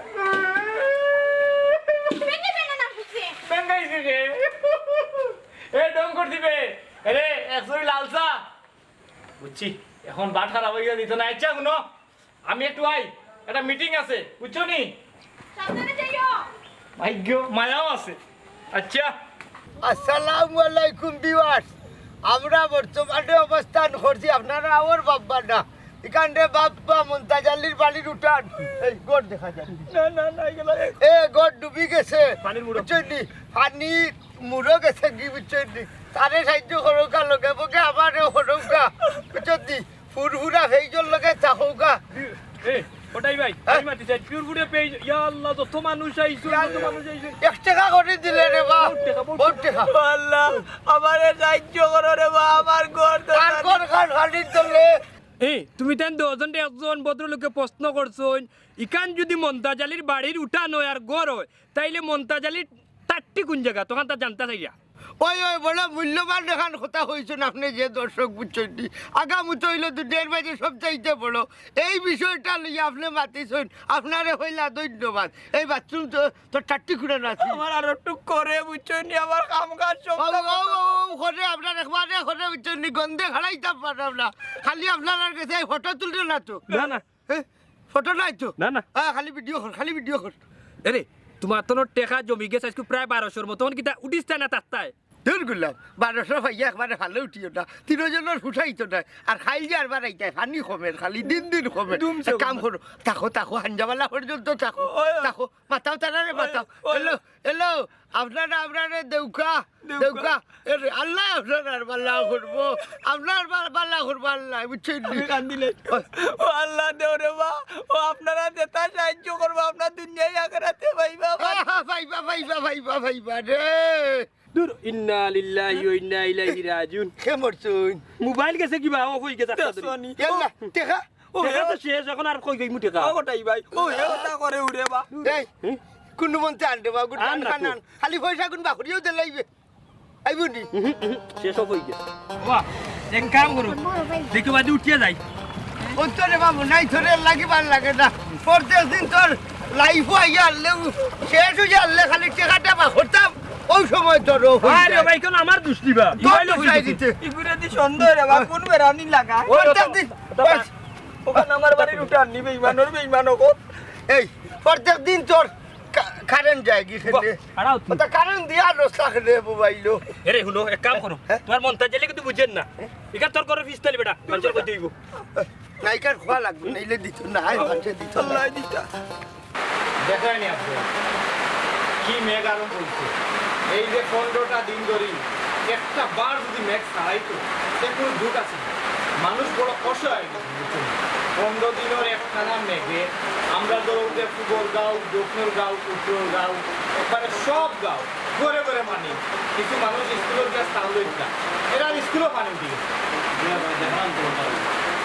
বেঙ্গে বেঙ্গে না বুঝছে। বেঙ্গাইছে কে? এ, ঢং করি দিবে। এরে, এক ছুরি লাল চা। বুঝছি, এখন বাট খারাপ অইয়া দিত না। আচ্ছা, হুনো, আমি একটু আই, একটা মিটিং আছে, বুঝছো নি? সাবধানে যাইও। ভাগ্য, মায়াও আছে। আচ্ছা। আসসালামু আলাইকুম viewers, আমরা বর্তমানে অবস্থান করছি, আপনারা আওর বাব্বা না, ইখানরে বাব্বা মন্তাজ আলীর বাড়ির উঠান। এই ঘর দেখা যায়। না, না, না, এগুলো এ ঘর ডুবি গেছে। পানির মুড়ো। বুঝছইন নি? পানির মুড়ো গেছে কি বুঝছইন নি? তারে সাহায্য করউক্কা, লগে বগে আমারেও করউক্কা। বুঝছইন নি? ফুরফুরা ফেইজর লগে থাকউক্কা। এ, ওটাই ভাই, হ্যাঁ? আমি মাতি চাই, পিওর ফুডে পেয়ে, ইয়া আল্লাহ, যত মানুষ আইছে, ইয়া যত আল্লাহ। মানুষ আইছে। এক টেকা করি দিলে রে বা। বহুত টেকা, বহুত বহুত টেকা। ও আল্লাহ, আমারে সাহায্য করো রে বা, আমার ঘর তো তার জানি। ঘর খান খালি চলে। এই, তুমি তাইন দুইজনরে একজন ভদ্রলোকে প্রশ্ন করছইন, ইখান যদি মন্তাজ আলীর বাড়ির উঠান অয় আর ঘর অয়, তাইলে মন্তাজ আলীর টাট্টি কুন জাগা? তখন তা জানতা চাইরা। ওই, ওই, বড় মূল্যবান এখান কথা কইছইন আপনে যে দর্শক বুঝছইন নি। আগামীতে অইলো দুনিয়ার মাঝে সবচাইতে বড়। এই বিষয়টা লইয়া আপনে মাতিছইন, আপনারে পয়লা ধন্যবাদ। এই বাথরুম তো, তো টাট্টি কুড়ানো আছে। আমার আরো একটু করে বুঝছইন নি, আমার কাম কাজ সব ও, ও, ও, ও, করে আপনার একবারে করে বুঝছইন নি, গন্ধে খাড়াইতাম পারলাম না। খালি আপনার আর গেছে এই ফটো তুলতে না তো। না, না। এ, ফটো নাই তো? না, না। হ্যাঁ, খালি ভিডিও কর, খালি ভিডিও কর। এরে, তুমার তনর টেকা জমি গেছে আইজকু প্রায় বারোশোর মতো, অখন কিতা উঠিস্তা না তাত্তায়? দুর গুলাম, বারোশো পাইয়া একবারে ভালা উঠিও না, তিনো জনর ফুটাইতো নায়। আর খাইল যে আরবার আইতায়, পানি কমের, খালি দিন দিন কমের। দুম এক কাম করো, থাকো, থাকো, হাঞ্জাবালা পর্যন্ত থাকো, ওই, ওই। থাকো, মাতাও তারা রে, ওই, মাতাও। ওই। এলো, এলো, আপনারা, আপনারা দেউকা, দেউকা। দেউকা। এরে, আল্লায় আপনারার বালা করবো, আপনারার বা-, বালা করবো আল্লায়, বুঝছইন নি? আমি কান্দিলে। ওই। ও আল্লাহ দেও রে বা, ও আপনারা যেতা সাহায্য করবা, আপনারা দুনিয়ায় আখেরাতে পাইবা, পাইবা। আহা, পাইবা, পাইবা, পাইবা, পাইবা রে। দুর, ইন্না লিল্লাহি ওয়া ইন্না ইলাইহি রাজিউন। কে মরছইন? মোবাইল গেছে কিবা, off অই গেছে। দেখছো নি? ইয়াল্লা, টেকা। ও, টেকা তো শেষ, অখন আর কই যাইমু টেকা? ও, কটাই ভাই, ও, হে ওটা করে উরে বা। এই, হুম? কুনু মন্তে আন রে বা, গুড আন আন, না আন, তো। আন। খালি পয়সা কুনবা করিও দিলাইবে। আইবো নি? উহুম, উহুম, শেষ off অই গেছে। বাবা, এক কাম করো, দেখো বাদে উঠিয়া যাই। ও তো রে বাবু, নাই তোরে লাগি ভালা লাগে না। প্রত্যেক দিন তোর live-ও আইয়া আনলে, শেষ অইয়া আনলে খালি টেকাটা বা করতাম, ওই সময় তোর off অই আরে যায়। ভাই, কেন আমার দুষ দিবা? তোর মোবাইল দোষ অফ নাই অই দিতে। দিতে। ইগুরে দি সন্দেহ রে বা, কোন বেরানি লাগা? ওই প্রত্যেক ওটা, দিন ওটা বাস। ওখানে আমার বাড়ির উঠে আননি বেইমান, ওর বেইমান ওগো। এই, প্রত্যেক দিন তোর কা-, কারেন্ট যায় কি খেলে? বাহ, হারাও তুই। ওটা কারেন্ট দিয়া রস রাখলে মোবাইল। এরে, হুনো, এক কাম করো। হ্যাঁ? তুমার মন তাই গেলে কিন্তু বুঝেন না। হ্যাঁ? ইখান তোর ঘরর পিছতালি বেটা, মানুষের কইতে অইবো। নাইকার খোয়া লাগবে, নাইলে দিত না, আয়, মানুষে দিত না। আল্লাহ দিতা। দেখইন নি আপনে, কি মেঘ আরম্ভ অইছে। এই যে পনরোটা দিন ধরি একটা বার যদি মেঘ ছাড়াইতো, তে কুনু দুখ আছিল না। মানুষ বড় অসহায় অই গেছে, বুঝছইন? পনরো দিনর একটানা মেঘে আমরা ধরো যে পুবর গাঁও, দক্ষিণর গাঁও, উত্তরর গাঁও, একবারে সব গাঁও ঘরে ঘরে পানি। কিছু মানুষ স্কুলো গিয়া স্থান লইতা, এরা স্কুলো পানি উঠি গেছে। জি ভাই, দেখলাম তো ওটা।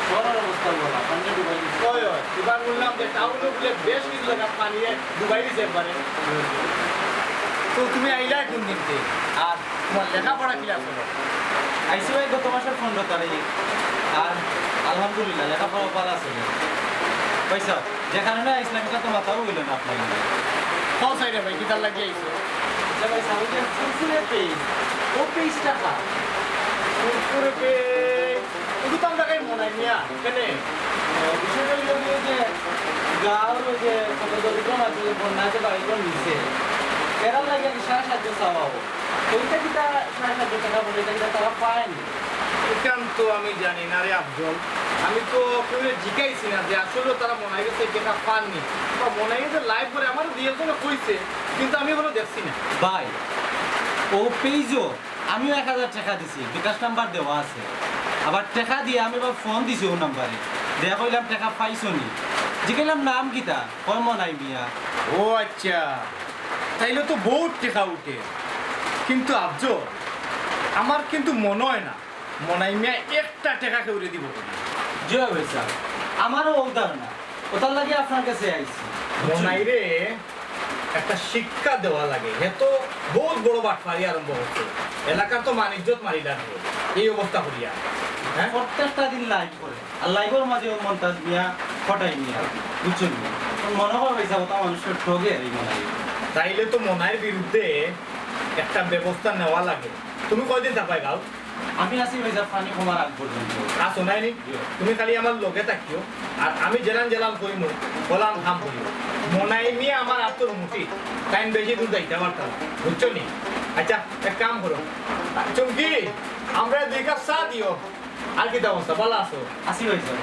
শহরের অবস্থা বলা, পানি ডুবাই দিছে। ওই, ওই, এবার শুনলাম যে টাউনো বুলে বেশ কিছু জায়গা পানিয়ে ডুবাই দিছে একবারে। তো তুমি আইলায় কোন দিনতে? আর তুমার লেখাপড়া কিলা চলে? আইছি ভাই গত মাসর পনরো তারিখ। আর আলহামদুলিল্লাহ, লেখাপড়া ভালা চলে। ভাই সাব, যে কারণে আইছলাম, ইটা তো মাথাও অইলো না আপনার। কও চাই রে ভাই, কিতার লাগি আইছো? আচ্ছা ভাই সাব, ওই যে ফুরফুরে page, ও page-টা কার? ফুরফুরে page, ওটা তো আমরা কাই মনাই মিয়া, কেনে? আহ, বিষয়টা অইলো কি, ওই যে গাঁওর ওই যে কত দরিদ্র মানুষ, ওই যে বন্যায় যে বাড়িঘর নিছে, এরার লাগি আর কি সারা সাহায্য চাওয়া অয়। ওইটা কিতা সাড়ে সাতশো টেকা বলে, এটা কিতা তারা পায়নি? ইখান তো আমি জানি না রে আফজল, আমি তো কেউরে জিকাইছি না যে আসলে তারা মনাই গেছে টেকা পাননি বা মনাই গেছে live করে, আমারে দুই একজনে কইছে, কিন্তু আমি অখনো দেখছি না। ভাই, ও page-ও আমিও এক হাজার টেকা দিছি, বিকাশ নাম্বার দেওয়া আছে। আবার টেকা দিয়া আমি আবার ফোন দিছি ও নাম্বারে, দিয়া কইলাম, "টেকা পাইছো নি?" জিকাইলাম, "নাম কিতা?" কয়, "মনাই মিয়া।" ও আচ্ছা, তাইলে তো বউত টেকা উঠে। কিন্তু আফজল, আমার কিন্তু মনো অয় না মনাই মিয়া একটা টেকা কেউরে দিবো। জি অয় ভাই সাব, আমারও অউ ধারণা, অটার লাগি আপনার কাছে আইছি। মনাইরে একটা শিক্ষা দেওয়া লাগে, হে তো বউত বড় বাটপারি আরম্ভ করছে, এলাকার তো মান ইজ্জত মারিলার হে, এই অবস্থা করিয়া। হ্যাঁ? প্রত্যেকটা দিন live করে। আর live-র মাঝে ও মন্তাজ মিয়া, কটাই মিয়া, বুঝছইন নি? মনো অয় ভাই সাব, অতা মানুষরে ঠগে আর এই মনাই। তাইলে তো মনাইর বিরুদ্ধে একটা ব্যবস্থা নেওয়া লাগে। তুমি কয়দিন থাকবায় গাঁও? আমি আছি ভাই সাব, পানি কমার আগ পর্যন্ত। আছো নায় নি? জি। তুমি খালি আমার লগে থাকিও, আর আমি যেলান যেলান কইমু, অলান কাম করিও। মনাই মিয়া আমার আতর মুঠি, তাইন বেশি দূর যাইতা পারতা না, বুঝছো নি? আচ্ছা, এক কাম করো, চুমকি, আমরারে দুই কাপ চা দিও। আর কিতা অবস্থা, ভালা আছো? আছি ভাই সাব।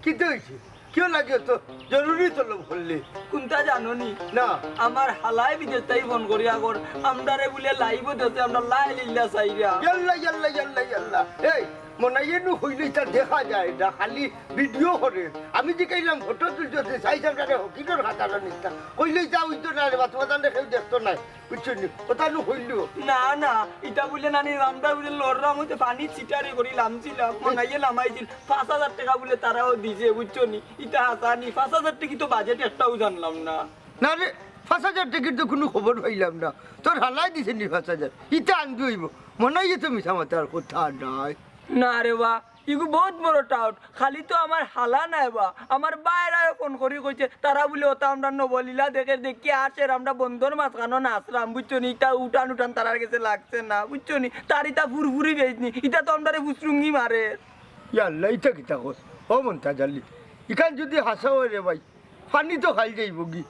কিতা অইছে? কিয় লাগে তো? জরুরি তলব করলে? কুনতা জানো নি? না। আমার হালায় বিদেশ থাকি ফোন করিয়া কর, আমরারে বুলে live-ও দেখে, আমরা লাই লিল্লা চাইরা। ইয়াল্লা, ইয়াল্লা, ইয়াল্লা, ইয়াল্লা। এই, মনাইয়ে নু কইলে ইতা দেখা যায় না, খালি video করে। আমি জিকাইলাম, ফটো তুলছো, তে চাইছে আমরারে হকিরর খাতার নিতা। কইলে ইতা অইতো না রে বা, তুমার তানরে কেউ দেখতো নায়। বুঝছো নি? অতা নু কইলো। না, না, ইতা বুলে নানি, আমরা বুলে লড়রাম অইতে পানি ছিটারি করি লামছিলাম, মনাইয়ে লামাইছিল। পাঁচ হাজার টেকা বুলে তারাও দিছে, বুঝছো নি? ইতা হাছা নি, পাঁচ হাজার টেকি তো budget একটাও জানলাম না। না রে, পাঁচ হাজার টেকির তো কুনু খবর পাইলাম না। তোর হালায় দিছে নি পাঁচ হাজার? ইতা আনতে অইবো। মনাইয়ে তো মিছা মাতার কথা নায়। না রে বা, ইগু বউত বড় টাউট। খালি তো আমার হালা নায় বা, আমার বাইরায়ও ফোন করি কইছে, তারা বুলে অতা আমরা নবলীলা দেখের দেখি আছের, আমরা বন্দর মাঝখানো নাচরাম, বুঝছো নি? ইতা উঠান উঠান তারার গেছে লাগছে না, বুঝছো নি? তার ইতা ফুরফুরি বেইছ নি, ইতা তো আমরারে ফুসরুঙ্গি মারে। ইয়াল্লা, ইতা কিতা কস? ও মন্তাজ আলী, ইখান যুদি হাছা অয় রে ভাই, পানি তো খাইল যাইবোগি।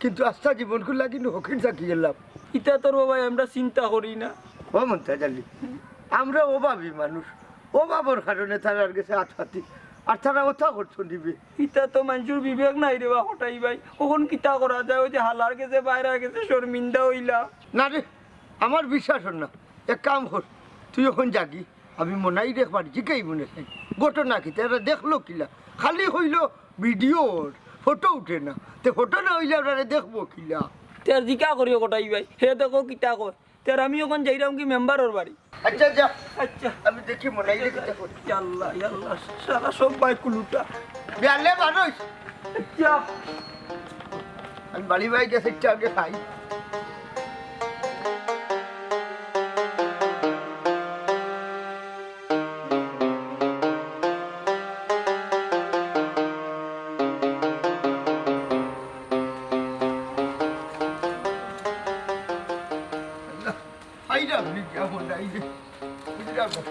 কিন্তু আস্তা জীবনকুর লাগি নু ফকির থাকি গেলাম। ইতা তোর বাবা আমরা চিন্তা করি না। ও মন্তাজ আলী, আমরা অভাবী মানুষ, অভাবর কারণে তারার গেছে আত পাতি, আর তারা ওটা করতো নিবে। ইতা তো মানষর বিবেক নাই রে বা কটাই ভাই, অখন কিতা করা যায়? ওই যে হালার গেছে, বাইরার গেছে, শর্মিন্দা অইলা। না রে, আমার বিশ্বাস অর না। এক কাম কর, তুই অখন যাগি, আমি মনাইরে একবার জিকাইমু নে চাই। ঘটনা কিতা, এরা দেখলো কিলা? খালি কইলো ভিডিওর ফটো উঠে না, তে ফটো না অইলে ওরারে দেখবো কিলা? তে আর জিকা করিও কটাই ভাই, হে দেখো কিতা কয়। তে আর আমি অখন যাইরাম কি মেম্বারর বাড়ি। আচ্ছা, যা। আচ্ছা। আমি দেখি মনাইরে কিতা করি। ইয়া আল্লাহ, ইয়া আল্লাহ, সারা সব ভাই কুলুটা। বিয়ালে মানুষ। আচ্ছা। আমি বাড়ি ভাই গেছে একটু আগে খাই। আইরা, আপনি কেমন? এই যে, বুঝলাম না।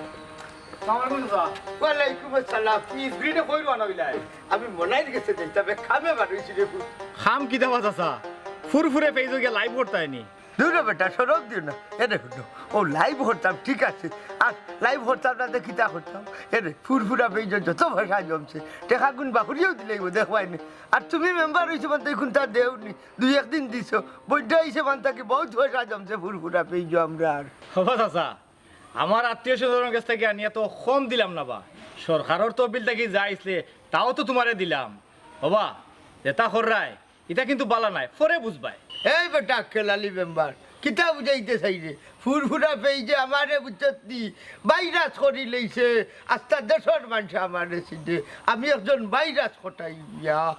সালাম আলাইকুম, স্যার। ওয়ালাইকুম আসসালাম। কি স্ক্রিনে কই রওনা অইলাই? আমি মনাইর গেছে যাইতাম, এক কামে বার অইছি রে পুত। কাম কিতা বা চাচা? ফুরফুরে পেজো গিয়া লাইভ করতায়নি? দূর বেটা, শরম দিও না। এ দেখো তো, ও লাইভ করতাম, ঠিক আছে। আর লাইভ করতাম না, তে কিতা করতাম? এ রে, ফুরফুরা পেজো যত পয়সা জমছে, টেকাগুন বাহুরিয়াও দিলাইবো, দেখবায়নি। আর তুমি মেম্বার অইছো মানে, এখন তা দেওনি। দুই একদিন দিছো, বৈদ্য হিসেবে আনতা কি বহুত পয়সা জমছে ফুরফুরা পেইজো আমরার। হবা চাচা, আমার আত্মীয় স্বজনর গেছ থাকি আনিয়া তো কম দিলাম না বা, সরকারর তহবিল থাকি যা আইছলে তাও তো তুমারে দিলাম। হবা, যেতা কররায়, ইতা কিন্তু বালা নায়, পরে বুঝবায়। এই বেটা আক্কেল আলী মেম্বার, কিতা বুঝাইতে চাইরে? ফুরফুরা পেইজে আমারে বুঝছত নি, ভাইরাস করি লইছে, আস্তা দেশর মানষে আমারে চিনে, আমি একজন ভাইরাস কটাই মিয়া।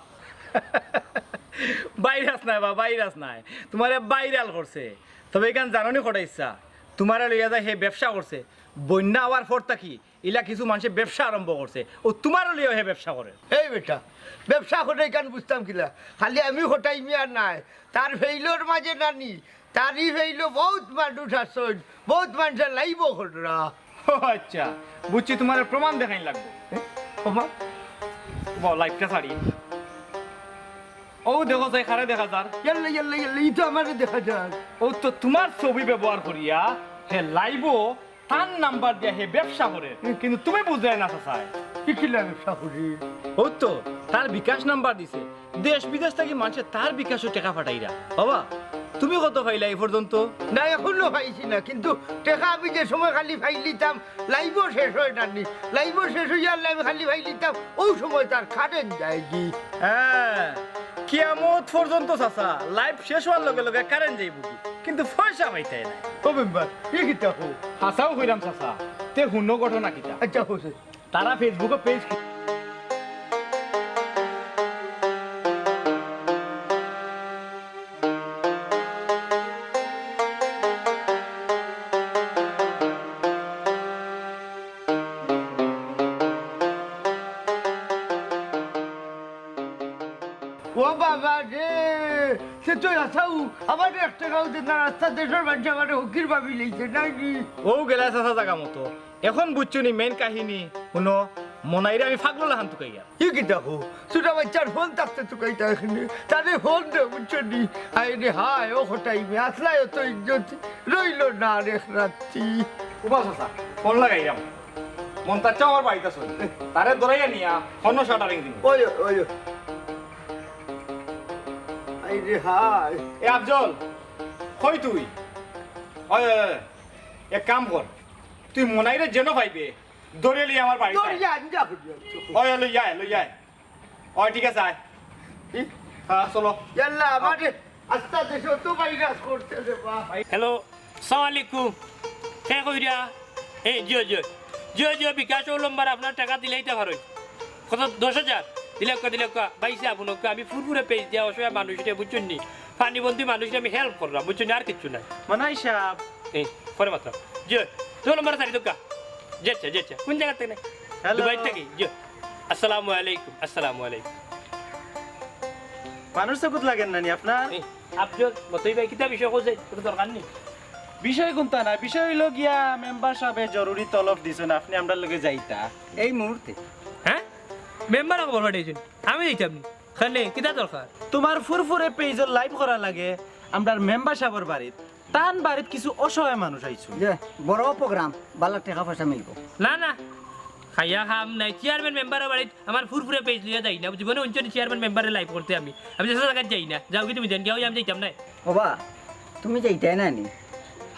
ভাইরাস নায় বা, ভাইরাস নায়, তুমারে ভাইরাল করছে। তবে ইখান জানোনি কটাই চাচা, তুমারে লইয়া যায় হে ব্যবসা করছে। বন্যা অওয়ার পর থাকি ইলা কিছু মানষে ব্যবসা আরম্ভ করছে, অউ তুমারে লইয়াও হে ব্যবসা করের। এই বেটা, ব্যবসা করে ইখান বুঝতাম কিলা? খালি আমি কটাই মিয়া নায়, তার ফেইলর মাঝে নানি, তারই ফেইলো বহুত মানুষ আছইন, বহুত মানষে লাইভও কররা। ও আচ্ছা, বুঝছি, তুমারে প্রমাণ দেখাইন লাগবো। এ, প্রমাণ? বউ, লাইভটা ছাড়ি। অউ দেখো চাই, কারে দেখা যার? ইয়াল্লা, ইয়াল্লা, ইয়াল্লা, ই তো আমারে দেখা যার। অউ তো তুমার ছবি ব্যবহার করিয়া হে লাইভও তার নাম্বার দিয়া হে ব্যবসা করের, হুম। কিন্তু তুমি বুঝরায় না চাচায়। কি কিলা ব্যবসা করি? অউ তো, তার বিকাশ নাম্বার দিছে। দেশ বিদেশ থাকি মানষে তার বিকাশো টেকা পাঠাইরা। বাবা, তুমি কত পাইলায় ই পর্যন্ত? না, এখনো পাইছি না, কিন্তু টেকা আমি যে সময় খালি পাইলিতাম, লাইভও শেষ অয় না নি, লাইভও শেষ অইয়া আরলে আমি খালি পাইলিতাম, অউ সময় তার কারেন্ট যায়গি। হ্যাঁ, কিয়ামত পর্যন্ত চাচা, লাইভ শেষ অওয়ার লগে লগে কারেন্ট যাইবোগি, কিন্তু পয়সা পাইতায় নায়। ও মেম্বার, ই কিতা কও? হাছাউ কইরাম চাচা, তে হুনো ঘটনা কিতা। আচ্ছা, কও চাই। তারা ফেসবুকো পেজ খু- ও বাবা রে, সে তো হাছাউ, আমারে এক টেকাও দেয় না, আস্তা দেশর মানষে আমারে ফকির ভাবি লইছে, নায় নি? অউ গেলা চাচা জাগা মতো। এখন বুঝছো নি মেইন কাহিনী? হুনো, মনাইরে আমি পাগলর লাখান তুকাইয়ার। ই কিতা কও? ছোট বাইচ্চার ফোন থাকতে তুকাইতা এখানে। তারে ফোন দে, বুঝছো নি? হায় রে হায়, ও কটাই মিয়া, আছলায় অত ইজ্জত রইলো না আর এক রাত্তি। ও বা চাচা, ফোন লাগাইরাম। মন্তাজ চাচা আমার বাড়িত আছইন। তারে ধরাইয়া নিয়া ফোনো শাটারিং দিমু। ওই, ওই, ওই। হায় রে হায়। এ আফজল, কই তুই? ওই, ওই, ওই, এক কাম কর, তুই মনাইরে যেন পাইবে, ধরিয়া লইয়া আমার বাড়িত আয়। ধরিয়া আন যা করিয়া। ওই, ওই, লইয়া আয়, লইয়া আয়। ওই, ঠিক আছে, আয়। ই? হ্যাঁ, চলো। ইয়াল্লা, আমারে আস্তা দেশো তো ভাইরাস করছে রে বা। হ্যালো, সালাম আলাইকুম। কে কইরা? এ, জিও, জিও। জিও, জিও, বিকাশও নম্বর আপনার টেকা দিলাইতা পারইন। কত? দশ হাজার? দিলাউক্কা, দিলাউক্কা। ভাইসাব, হুনউক্কা, আমি ফুরফুরে পেজ দিয়া অসহায় মানুষরে, বুঝছইন নি? পানিবন্দী মানুষরে আমি হেল্প কররাম, বুঝছইন নি? আর কিচ্ছু নায়। মনাই সাব। এ, পরে মাতরাম। জি, তুমার নম্বর ছাড়ি দেউক্কা। জি আচ্ছা, জি আচ্ছা। কুন জাগা থাকি? হ্যালো। দুবাই থাকি। জি। আসসালামু আলাইকুম, আসসালামু আলাইকুম। মানুষ চকুত লাগের না নি আপনার? এ, আফজল, মতই ভাই, কিতা বিষয় কইছে? কুনু দরকার নি? বিষয় কুনতা না, বিষয় অইলো গিয়া মেম্বার সাবে জরুরি তলব দিছইন, আপনে আমরার লগে যাইতা এই মুহূর্তে। হ্যাঁ? মেম্বার খবর পাঠাইছইন? আমি যাইতাম নি? কেনে, কিতা দরকার? তুমার ফুরফুরে পেজর লাইভ করা লাগে আমরার মেম্বার সাবর বাড়িত। তান বাড়িত কিছু অসহায় মানুষ আইছইন। যে বড় প্রোগ্রাম, বালা টেকা পয়সা মিলবো। না, না, খাইয়া কাম নাই। চেয়ারম্যান মেম্বারর বাড়িত আমার ফুরফুরে পেজ লইয়া যাই না। জীবনে হুনছো নি চেয়ারম্যান মেম্বারে লাইভ করতে আমি? আমি যেসব জাগাত যাই না। যাওগি তুমি যেন, গিয়া অউ আমি যাইতাম নায়। ওবা, তুমি যাইতায় না নি?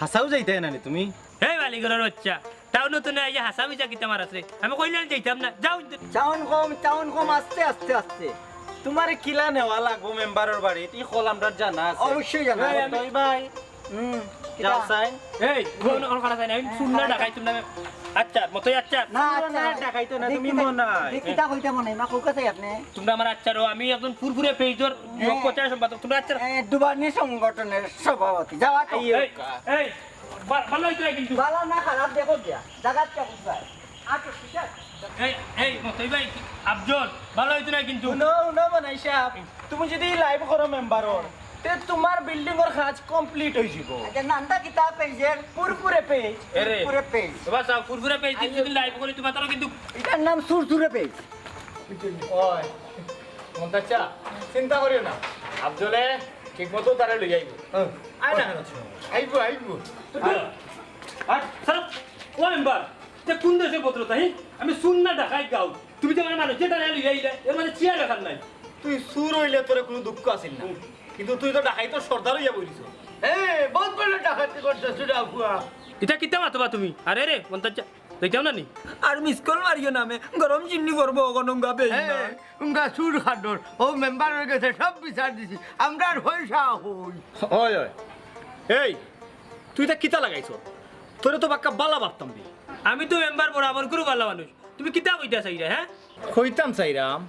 হাছাউ যাইতায় না নি তুমি? এই বালিগরর বাচ্চা, টাউনো তো না, এই যে হাছা মিছা কিতা মারাস রে? আমি কইলাম যাইতাম না, যাও। চাউন কম, চাউন কম, আস্তে, আস্তে, আস্তে। তুমারে কিলা নেওয়া লাগবো মেম্বারর বাড়িত, ই কল আমরার জানা আছে। অবশ্যই জানা আছে। এই, আমি- মতই ভাই, হুম, যাও কিতা? চাই। এই, কোন, কোন খানা চাই না? আমি হুননা ডাকাই, হুননা। আচ্ছা, মতই আচ্ছা। না, আচ্ছা না, না। ডাকাই তো না, দেখি তুমি কিতা, মনে হয়। দেখি কিতা কইতা মনে হয়, মা, কউক্কা চাই আপনে। তুমরা আমার আচ্ছা রো, আমি একজন ফুরফুরে পেজর হ্যাঁ। প্রচার সম্পাদক, তুমরা আচ্ছা। এ, ডুবানি সংগঠনের সভাপতি, যাও তো। এই, এই, এই, বা-, ভালা অইতো না কিন্তু। বালা না খারাপ দেখো গিয়া, জাগাত কে বুঝবায়। আচ্ছা, ঠিক আছে। এই, এই, মতই ভাই, আফজল, ভালা অইতো না কিন্তু। হুনো, হুনো, মনাই সাব, তুমি যদি লাইভ করো মেম্বারর, তে তুমার বিল্ডিংর কাজ কমপ্লিট অইযিবো। আচ্ছা, নামটা কিতা পেজর? ফুরফুরে পেজ। এরে। ফুরফুরে পেজ। বাবা সাব, ফুরফুরে পেজ যদি লাইভ করি, তুমার তারা কিন্তু ইটার নাম সুরসুরে পেজ। ওই, মন্তাচ্চা, চিন্তা করিও না, আফজলে ঠিক মতো তারে লই আইবো। হ্যাঁ। আয় না কেন? আইবো, আইবো। আর, স্যার, ও মেম্বার, তে কোন দেশর ভদ্রতা, হি? আমি হুননা ডাকাই গাঁও। তুমি যে আমার মানুষ, যেটা লইয়া আইলে, এর মাঝে চেয়ার রাখার নাই। তুই চুর অইলে তোরে কুনু দুঃখ আছিল না। হুম। কিন্তু তুই তো ডাকাইতর সর্দার অইয়া বইলিছ। এ, বহুত বড় ডাকাতি করছস তুই, ডাকুয়া। ইটা কিতা মাতবা তুমি? আরে রে, মন্তাচ্চা, যাইতাম না নি? আর মিস কল মারিও না মে, গরম চিনি পড়বো অখন উঙ্গা বেইমান। এ, উঙ্গা চুর খাডর, ও মেম্বারর গেছে সব বিচার দিছি, আমরার পয়সা কই? ওই, ওই, এই, তুই ইতা কিতা লাগাইছস? তোরে তো বাক্কা বালা ভাবতাম বে। আমি তো মেম্বার বরাবর করি বালা মানুষ, তুমি কিতা কইতা চাইরায়, হ্যাঁ? কইতাম চাইরাম,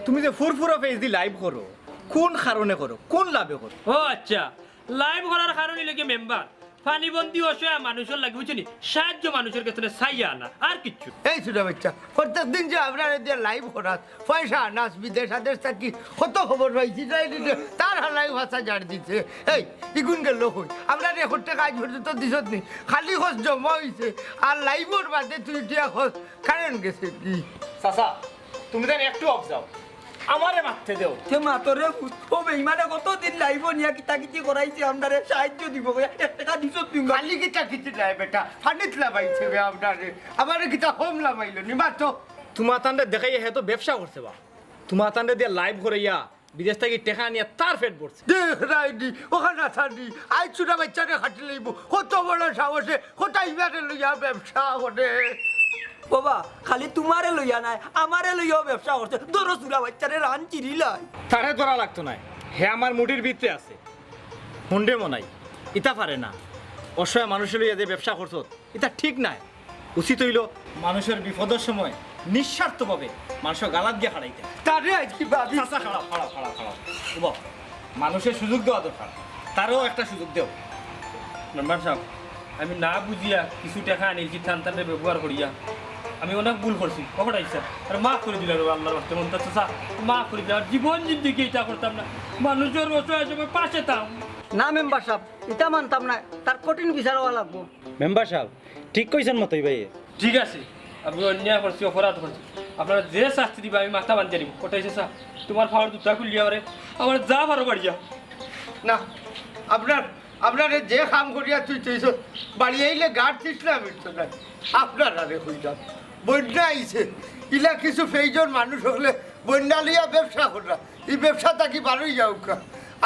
তুমি যে ফুরফুরা পেজ দি লাইভ করো, কোন কারণে করো, কোন লাভে করো? ও আচ্ছা, লাইভ করার কারণ অইলো গি মেম্বার, পানিবন্দী অসহায় মানুষর লাগি, বুঝছো নি? সাহায্য মানুষর গেছে চাইয়া আনা, আর কিচ্ছু। এই ছোট বাচ্চা, প্রত্যেক দিন যে আমরারে দিয়া লাইভ করাস, পয়সা আনাস, বিদেশ আদেশ থাকি কত খবর পাইছি, তাই দিতে তার হালাই ভাষা জার দিছে। এই, ইগুন গেল কই? আমরারে এক টেকা আইজ পর্যন্ত দিছত নি, খালি খরচ জমা অইছে, আর লাইভর বাদে তুই দিয়া খরচ কারেন্ট গেছে কি? চাচা, তুমি যেন একটু অফ যাও, আমারে মাততে দেও। তে মাতরে, ও বেইমানে কতদিন লাইভো নিয়া কিতা কিতি করাইছে, আমরারে সাহায্য দিবো, এক টেকা দিছত নি? খালি কিতা কিতি নায় বেটা, পানিত লামাইছে বে আমরারে, আমারে কিতা কম লামাইলো নি, মাতো। তুমাতানরে দেখাইয়া হে তো ব্যবসা করছে বা, তুমাতানরে দিয়া লাইভ করাইয়া বিদেশ থাকি টেকা আনিয়া তার পেট ভরছে। দেখ রাইনি, অখান আছানি, আইজ ছোট বাচ্চারে খাটি লইবো, কত বড় সাহসে, কত ইবারে লইয়া ব্যবসা করে। বাবা, খালি তুমারে লইয়া নায়, আমারে লইয়াও ব্যবসা করছে। ধরো ছোট বাচ্চারে রান চিরিলাই। তারে ধরা লাগতো নায়, হে আমার মুঠির ভিতরে আছে। হুনরে মনাই, ইতা পারে না। অসহায় মানুষরে লইয়া যে ব্যবসা করছত, ইতা ঠিক নায়। উচিত অইলো মানুষর বিপদর সময় নিঃস্বার্থভাবে মানুষর গালাত গিয়া খাড়াইতে। তারে আইজ কি ভাবি? চাচা, খাড়াও, খাড়াও, খাড়াও, খাড়াও। উবাও। মানুষরে সুযোগ দেওয়া দরকার, তারেও একটা সুযোগ দেও। মেম্বার সাব, আমি না বুঝিয়া কিছু টেকা আনিছি, তানতানরে ব্যবহার করিয়া আমি অনেক ভুল করছি, অপরাধ অইছে। আর মাফ করি দিলাম রে আল্লার ওয়াস্তে, মন্তাজ চাচা, মাফ করি দিলাম। আর জীবন জিন্দেগি ইতা করতাম না, মানুষর অসহায় সময় পাশে থাকতাম। না মেম্বার সাব, ইতা মানতাম না, তার কঠিন বিচার অওয়া লাগবো। মেম্বার সাব, ঠিক কইছইন মতই ভাইয়ে। ঠিক আছে, আমি অন্যায় করছি, অপরাধ করছি, আপনারা যে শাস্তি দিবা আমি মাথা বান্ধিয়া নিমু। কটাই চাচা, তুমার পাওর জুতা খুলিয়া ওরে, আমার যা পারো বাড়িয়া। না, আপনার, আপনারে যে কাম করিয়া তুই তুইছ, বাড়ি আইলে গার তৃষ্ণা মিটতো না। আপনারারে কইতাম, বন্যা আইছে, ইলা কিছু পেজর মানুষ অকলে বন্যা লইয়া ব্যবসা কররা, ই ব্যবসা থাকি বারই যাউক্কা।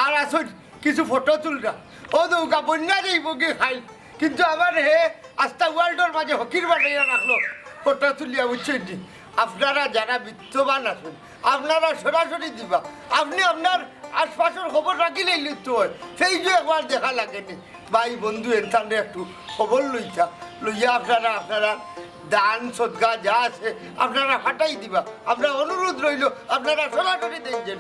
আর আছইন কিছু ফটো তুলরা, ও দৌকা বন্যা যাইবো গি খাইল, কিন্তু আমার হে আস্তা ওয়ার্ল্ডর মাঝে হকির বানাইয়া রাখলো, ফটো তুলিয়া, বুঝছইন নি? আপনারা যারা বিত্তবান আছইন, আপনারা সরাসরি দিবা। আপনে আপনার আশপাশর খবর রাখিলেই লইতে অয়, পেজো একবার দেখা লাগেনি। ভাই বন্ধু এনতানরে একটু খবর লইতা, লইয়া আপনারা, আপনারা দান সদকা যা আছে আপনারা ফাটাই দিবা। আমরা অনুরোধ রইলো, আপনারা সরাসরি দেইন যেন।